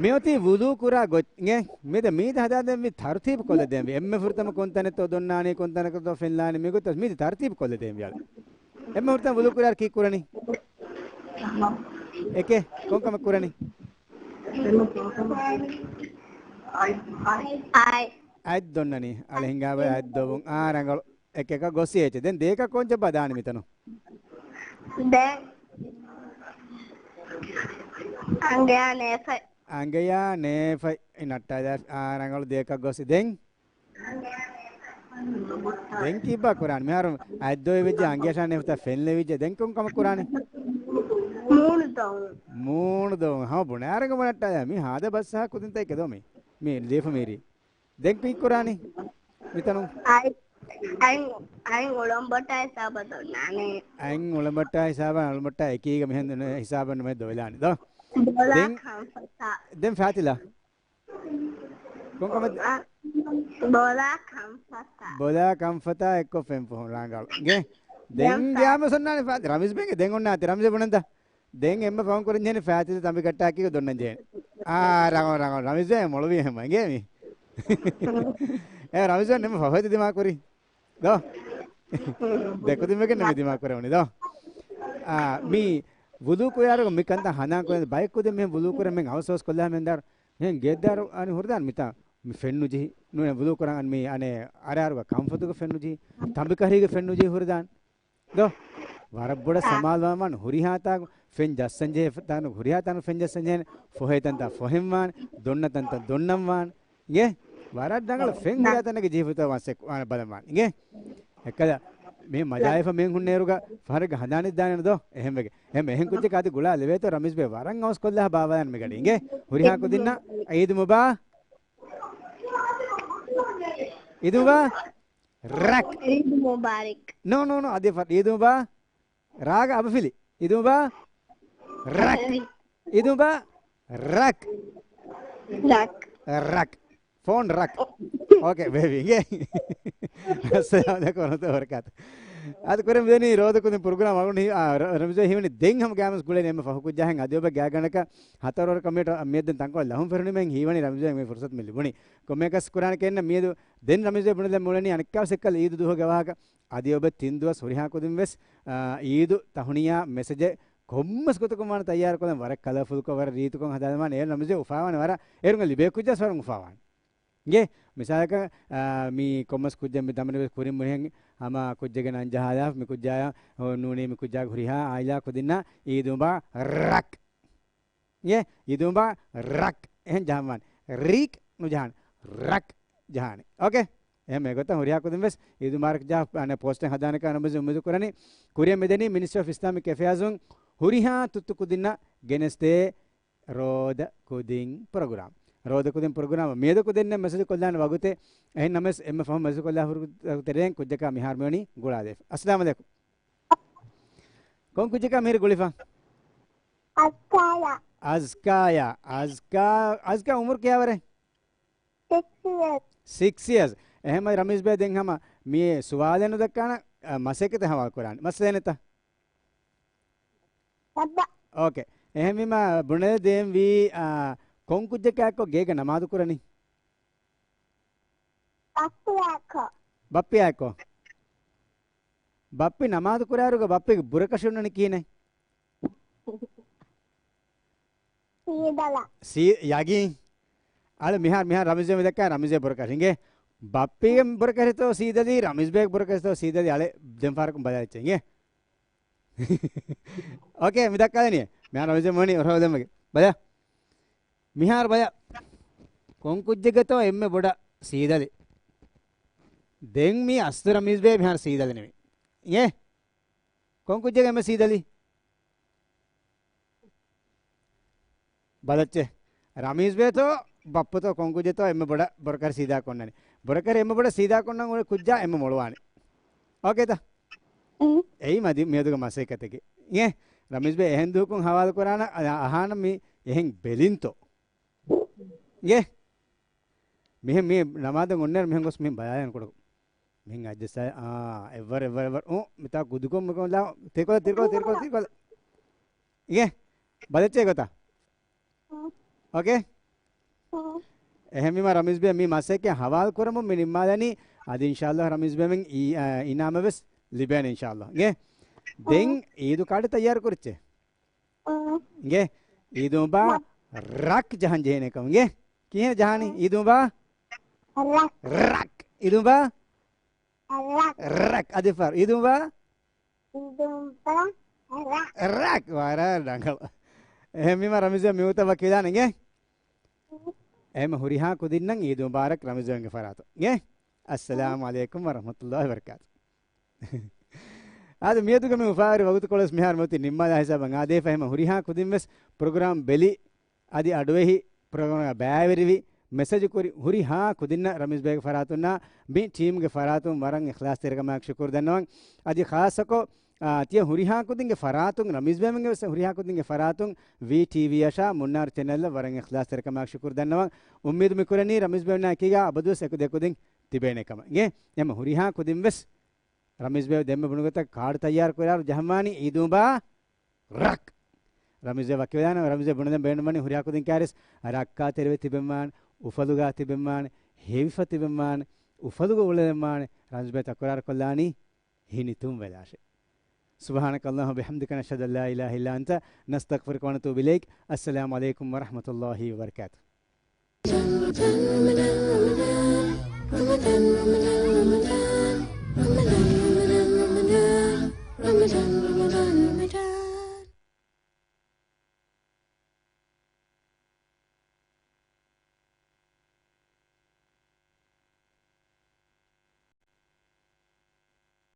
މިއޮތީ ވުޟޫ ކުރާ ގޮތް. އިނގޭ؟ މިދަ މީތި ހަދާދޭންވީ ތަރުތީބު ކޮށްލަދޭންވީ. އެންމެ ފުރަތަމަ ކޮންތަނެއްތޯ ދޮންނާނީ، ކޮންތަނަކަށްތޯ ފެންލާނީ، މިގޮތަށް މީތި ތަރުތީބު ކޮށްލަދޭންވީ އަޅެ. އެންމެ ފުރަތަމަ ވުޟޫ ކުރާއިރު ކީއްކުރަނީ؟ އެކޭ، ކޮންކަމެއް ކުރަނީ؟ އަތް. އަތް ދޮންނަނީ. އަޅެ ހިނގާބަ އަތް ދޮވުން. އާ، ރަނގަޅު. އެކެކަށް ގޮސް އޭޗެ. ދެން ދޭކަށް ކޮން ޖައްބާ ދާނީ މިތަނު؟ ދެން އަނގަޔާ ނޭފަތް. އަނގަޔާ ނޭފަތް. ނައްޓާލާ. އާ، ރަނގަޅު ދޭކަށް ގޮސް. ދެން؟ ދެން ކީއްބާ ކުރާނީ؟ މިހާރު އަތް ދޮވި ވެއްޖެ، އަނގަޔަށާ ނޭފަތަށް ފެން ލެވިއްޖެ. ދެން ކޮން ކަމެއް ކުރާނީ؟ މޫނު ދޮވުން. މޫނު ދޮވުން. ހަމަ ބުނާރަނގަ ބުނައްޓާލާ. މީ ހާދަ ބަސް ހާ ކުދިންތަކެއް ދޯ މީ. މީ ލިޔެފަ މީރީ. ދެން ކީއްކުރާނީ؟ މިތަނު. އަތް، އަތް، އަތް އުޅަނބޮޓާ ހިސާބަށް ދޮންނާނެ. އަތް އުޅަނބޮޓާ ހިސާބަށް، އަޅުނބޮޓާ އެކީގަ މިހެން ހިސާބަށް ނުމެ ދޮވެލާނެ ދޯ. ބޮލާ ދެން، ކަންފަތާ. ދެން ފާތިލާ. ކޮންކަމެއް؟ އަ، ބޮލާ ކަންފަތާ. ބޮލާ ކަންފަތާ އެއްކޮށް ފެން ފޮހުން ރާނގާޅު. ގޭ؟ ދެން ދެން ގިޔާމަ ސޮންނާނެ ފާތި. ރަމީޒް ބެންގެ ދެން އޮންނާތި. ރަމީޒް ބުނަންތަ؟ ދެން އެންމެ ފަހުން ކުރަންޖެހެނީ ފާތިލް ތަނބި ކައްޓާކީ ދޮންނަން ޖެހެނީ. އާ، ރަނގަޅު، ރަނގަޅު. ރަމީޒް ބެ މޮޅުވީ އެހެން އިނގޭ މީ. އޭ، ރަމީޒް ބެ ނެމެ ފަހު ދިމާ ކުރީ. ދޯ. ދެކުދިންމެގެން ނެމެ ދިމާ ކުރެވުނީ ދޯ. އާ، މީ ވުޟޫ ކުރާއިރު މި ކަންތައް ހަނދާން ކުރެން ބައެއް ކުދިން މިހެން ވުޟޫ ކުރެން މިހެން އަވަސް އަވަސް ކޮށްލާ މެންދާރު. މިހެން ގެއްދާރު އަނި ހުރިދާން މިތާ މި ފެން ނުޖެހި. ނޫނެ ވުޟޫ ކުރާ މި އަނެއް އަރާރުގަ ކަންފަތުގަ ފެން ނުޖެހި. ތަނބިކަށީގަ ފެން ނުޖެހި ހުރިދާން. ދޯ، ވަރަށް ބޮޑަށް އާ. ސަމާލުވާން ހުރިހާ ތާކު ފެން ޖައްސަން ޖެހޭ ތާނު، ހުރިހާ ތާނު ފެން ޖައްސަން ޖެހޭނެ. ފޮހޭ ތަންތަން ފޮހެން ވާން، ދޮންނަ ތަންތަން ދޮންނަން ވާން. އިނގޭ؟ ވަރަށް ރަނގަޅު ފެން ހުރިހާ ތަނަކަށް ޖެހިފަ ވާން ސެކް ވާން ބަލަން ވާން. އިނގޭ؟ އެއްކަލަ މި މަޖާއިފަ މީހުން ހުންނައިރުގަ ފަހަރެއްގަ ހަނދާނެއް ދާނެ ދޯ. އެހެން ވެގެ. އެހެން، އެހެން ކުއްޖަކަށް އަދި ގުޅާ ލެވޭތޯ ރަމީޒް ބޭ ވަރަށް އަވަސް ކޮށްލާ ބާވާލާން މިގަޑީ. އިނގޭ؟ ހުރިހާ ކުދިންނަށް އީދު މުބާ-، އީދު މުބާ-، ރަކް. ޢީދު މުބާރަކް. ނޯ، ނޯ، ނޯ. އަދި ފަ-، ޢީދު މުބާ-، ރާގަ އަބަފިލި. ޢީދު މުބާ-، ރަކް. ޢީދު މުބާ-، ރަކް. ރަކް. ރަކް. ފޯން ރަކް. އޯކޭ، ބޭބީ. އައްސަލާމު ޢަލައިކުމް ވަރަޙްމަތުﷲ ވަބަރަކާތު. އަދި ކުރެން މިދަނީ ރޯދަ ކުދިން ޕްރޮގްރާމް އަޅުގަނޑު ހީ-، އާ، ރަ-، ރަމީޒް ބޭ ހީވަނީ ދެން ހަމަ ގާމަސް ގުޅޭނެ އެންމެ ފަހު ކުއްޖާހެން އަދި އޮބެ ގާގަނޑަކަށް ހަތަރު ވަރަކަށް މިއަދު ދެން ތަންކޮޅެއް ލަހުން ފެށުނީމަ ހީވަނީ ރަމީޒް ބޭ މި ފުރުސަތު މި ލިބުނީ. ކޮންމެއަކަސް ކުރާނެ ކެންނަ މިއަދު ދެން ރަމީޒް ބޭ ބުނެލެ މުޅެނީ އަނެއްކާވެސް އެއްކަލަ އީދު ދުވަހުގެ ވާހަކަ. އަދި އޮބެ ތިން ދުވަސް ހުރިހާ ކުދިން ވެސް، އާ، އީދު ތަހުނިޔާ މެސެޖެއް ކޮންމެސް ގޮތަކުން ވާން ތައްޔާރުކޮށްލަން ވަރަށް ކަލަރފުލްކޮށް ވަރަށް ރީތިކޮށް ހަދާލަމާނެ އޭރު ރަމީޒް ބޭ އުފާވާނެ ވަރަށް. އޭރުން ލިބޭ ކުއްޖާސް ވަރަށް އުފާވާނެ. އިނގޭ؟ މިސާލަކަށް، އާ، މި ކޮންމެސް ކުއްޖެއް މި ދަމަނިވެސް ކުރިން މުޅިހެން ހަމަ ކުއްޖެއްގެ ނަން ޖަހާލާ، މި ކުއްޖާޔަށް ނޫނީ މި ކުއްޖާގެ ހުރިހާ އާއިލާ ކުދިންނަށް ޢީދު މުބާރަކް. އިނގޭ؟ ޢީދު މުބާރަކް. އެހެން ޖަހަންވާނެ. ރީކް ނުޖަހާނެ. ރަކް ޖަހާނެ. އޯކޭ؟ އެހެން އެގޮތަށް ހުރިހާ ކުދިން ވެސް ޢީދު މުބާރަކް ޖަހާ، އަނެއް ޕޯސްޓެއް ހަދާނެކަން އަންނަ އުއްމީދު ކުރަނީ. ކުރިއަށް މިދަނީ މިނިސްޓްރީ އޮފް އިސްލާމިކް އެފެއާޒުން ހުރިހާ ތުއްތު ކުދިންނަށް ގެނެސްދޭ ރޯދަ ކުދިން ޕްރޮގްރާމް. ރޯދަ ކުދިން ޕްރޮގްރާމް މިއަދު ކުދިންނަށް މެސެޖް ކޮށްލާނެ ވަގުތެއް. އެހެން ނަމަވެސް އެންމެ ފަހު މެސެޖް ކޮށްލާ ހުރި ތެރެއިން ކުއްޖަކާ މިހާރު މިވަނީ ގުޅާލައިފަ. އައްސަލާމު ޢަލައިކުމް. ކޮން ކުއްޖަކާ މިހިރީ ގުޅިފަ؟ އަޒްކާޔާ. އަޒްކާޔާ. އަޒްކާ، އަޒްކާ އުމުރު ކިހާވަރެއް؟ ސިކްސް އިޔާސް. ސިކްސް އިޔާސް. އެހެންމަ ރަމީޒް ބޭ ދެން ހަމަ މި ސުވާލެއް ނުދައްކާނަ، އަ، މަސައްކަތެއް ހަވާލު ކުރާނެ. މައްސަލައެއް ނެތަ؟ އެއްބާ. އޯކޭ. އެހެންވީމަ ބުނެލެ ދޭންވީ، އާ، ކޮން ކުއްޖަކާއެއްކޮށް ގޭގަ ނަމާދު ކުރަނީ؟ ބައްޕިއާއެއްކޮށް. ބައްޕިއާއެއްކޮށް. ބައްޕި ނަމާދު ކުރާއިރުގަ ބައްޕިގެ ބުރަކަށި ހުންނަނީ ކިހިނެއް؟ ސީދަލާ. ސީ، ޔަގީން. އަޅެ މިހާރު، މިހާރު ރަމީޒް ބޭ މި ދައްކާ ރަމީޒް ބޭ ބުރަކަށި އިނގޭ. ބައްޕީގެ ބުރަކަށިތޯ ސީދަލީ، ރަމީޒް ބޭގެ ބުރަކަށިތޯ ސީދަލީ، އަޅެ ދެން ފަހަރަކުން ބަލާލައްޗޭ އިނގޭ. އޯކޭ، މި ދައްކާލަނީ. މިހާރު ރަމީޒް ބޭ މޮނި އޮރަހަ އުލެމެގެ. ބަލަ. މިހާރު ބަލަ. ކޮން ކުއްޖެއްގެތޯ އެންމެ ބޮޑަށް ސީދަލި؟ ދެން މީ އަސްލު ރަމީޒްބެ މިހާރު ސީދަލިނެވި. އިނގޭ؟ ކޮން ކުއްޖެއްގެ އެންމެ ސީދަލި؟ ބަލައްޗޭ. ރަމީޒްބެތޯ ބައްޕަތޯ ކޮން ކުއްޖެއްތޯ އެންމެ ބޮޑަށް ބުރަކަރި ސީދާ ކޮންނަނީ. ބުރަކަރި އެންމެ ބޮޑަށް ސީދާ ކޮންނަން އުޅޭ ކުއްޖާ އެންމެ މޮޅުވާނެ. އޯކޭތަ؟ އެއީ މަދި މިއަދުގެ މަސައްކަތަކީ. އިނގޭ؟ ރަމީޒްބެ އެހެން ދުވަހަކުން ހަވާލު ކުރާނަ، އަ، އަހާނަ މި އެހެން ބެލިންތޯ. އިނގޭ؟ މިހެން މި ނަމާދަށް އޮންނައިރު މިހެން ގޮސް މިހެން ބަލާލަން ކުޑަކު. މިހެން އައްޖަސް އާ، އެއްވަރު، އެއްވަރު، އެއްވަރު. އު، މިތާ ގުދުކޮށް މިކޮށްލާ. ތިރިކޮޅަށް، ތިރިކޮޅަށް، ތިރިކޮޅަށް، ތިރިކޮޅަށް. އިނގޭ؟ ބަލައްޗޭ ގޮތަށް. އޯކޭ؟ އެހެންވީމަ ރަމީޒްބެ މި މަސައްކަތް ހަވާލު ކުރަމުން މި ނިންމާލަނީ. އަދި އިންޝާﷲ ރަމީޒްބެމެން އީ، އާ، އިނާމެއް ވެސް ލިބޭނެ އިންޝާﷲ. އިނގޭ؟ ދެން އީދު ކާޑު ތައްޔާރު ކުރައްޗޭ. އިނގޭ؟ އީދު މުބާރަކް ޖަހަން ޖެހޭނެ ކަމަށް. އިނގޭ؟ ކިހިނެއް ޖަހާނީ؟ އީދު މުބާރަކް. އަދި ފަހަރު. އީދު މުބާރަކް. ރަކް. ވަރަށް ރަނގަޅު. އެހެންވީމަ ރަމީޒް މިއުތަ ވަކިވެލާނެ އިނގޭ. އެހެން ހުރިހާ ކުދިންނަށް އީދު މުބާރަކް ރަމީޒްގެ ފަރާތުން. އިނގޭ؟ އައްސަލާމު ޢަލައިކުމް ވަރަޙްމަތުﷲ ވަބަރަކާތު. އާދެ، މިއަދުގެ މި އުފާވެރި ވަގުތުކޮޅެސް މިހާރު މިއޮތީ ނިންމާލާ ހިސާބަށް އާދޭފަ. އެހެން ހުރިހާ ކުދިން ވެސް ޕްރޮގްރާމް ބެލި، އަދި އަޑުއެހި ޕްރޮގްރާމްގަ ބައިވެރިވި، މެސެޖު ކުރި ހުރިހާ ކުދިންނަށް ރަމީޒް ބޭގެ ފަރާތުންނާ މި ޓީމްގެ ފަރާތުން ވަރަށް އިޚްލާޞްތެރިކަމާއެކު ޝުކުރު ދަންނަވަން. އަދި ޚާއްޞަކޮށް، އާ، ތިޔަ ހުރިހާ ކުދިންގެ ފަރާތުން، ރަމީޒް ބޭގެ ވެސް ހުރިހާ ކުދިންގެ ފަރާތުން ވީ ޓީވީ އަށާ މުންނާރު ޗެނަލް ވަރަށް އިޚްލާޞްތެރިކަމާއެކު ޝުކުރު ދަންނަވަން. އުއްމީދު މި ކުރަނީ ރަމީޒް ބޭގެ އެކީގަ އަބަދުވެސް އެކު ދެކުދިން ތިބޭނެ ކަމަށް. އިނގޭ؟ އެހެން ހުރިހާ ކުދިން ވެސް ރަމީޒް ބޭ ދެންމެ ބުނުގޮތަށް ކާޑު ތައްޔާރު ކުރާއިރު ޖަހަންވާނީ އީދު މުބާރަކް. ރަމީޒް ބޭ ވަކިވެލާނަން، ރަމީޒް ބޭ ބުނެދެން ބޭނުންވަނީ ހުރިހާ ކުދިން ކާރިސް ރައްކާތެރިވެ ތިބެންވާނެ، އުފަލުގަ ތިބެންވާނެ، ހެވިފަ ތިބެންވާނެ، އުފަލުގަ އުޅެލެންވާނެ، ރަމީޒް ބޭ ތަކުރާރު ކޮށްލާނީ ހިނިތުން ވެލާށޭ. سبحانك اللهم وبحمدك، نشهد أن لا إله إلا أنت، نستغفرك ونتوب إليك. السلام عليكم ورحمة الله وبركاته.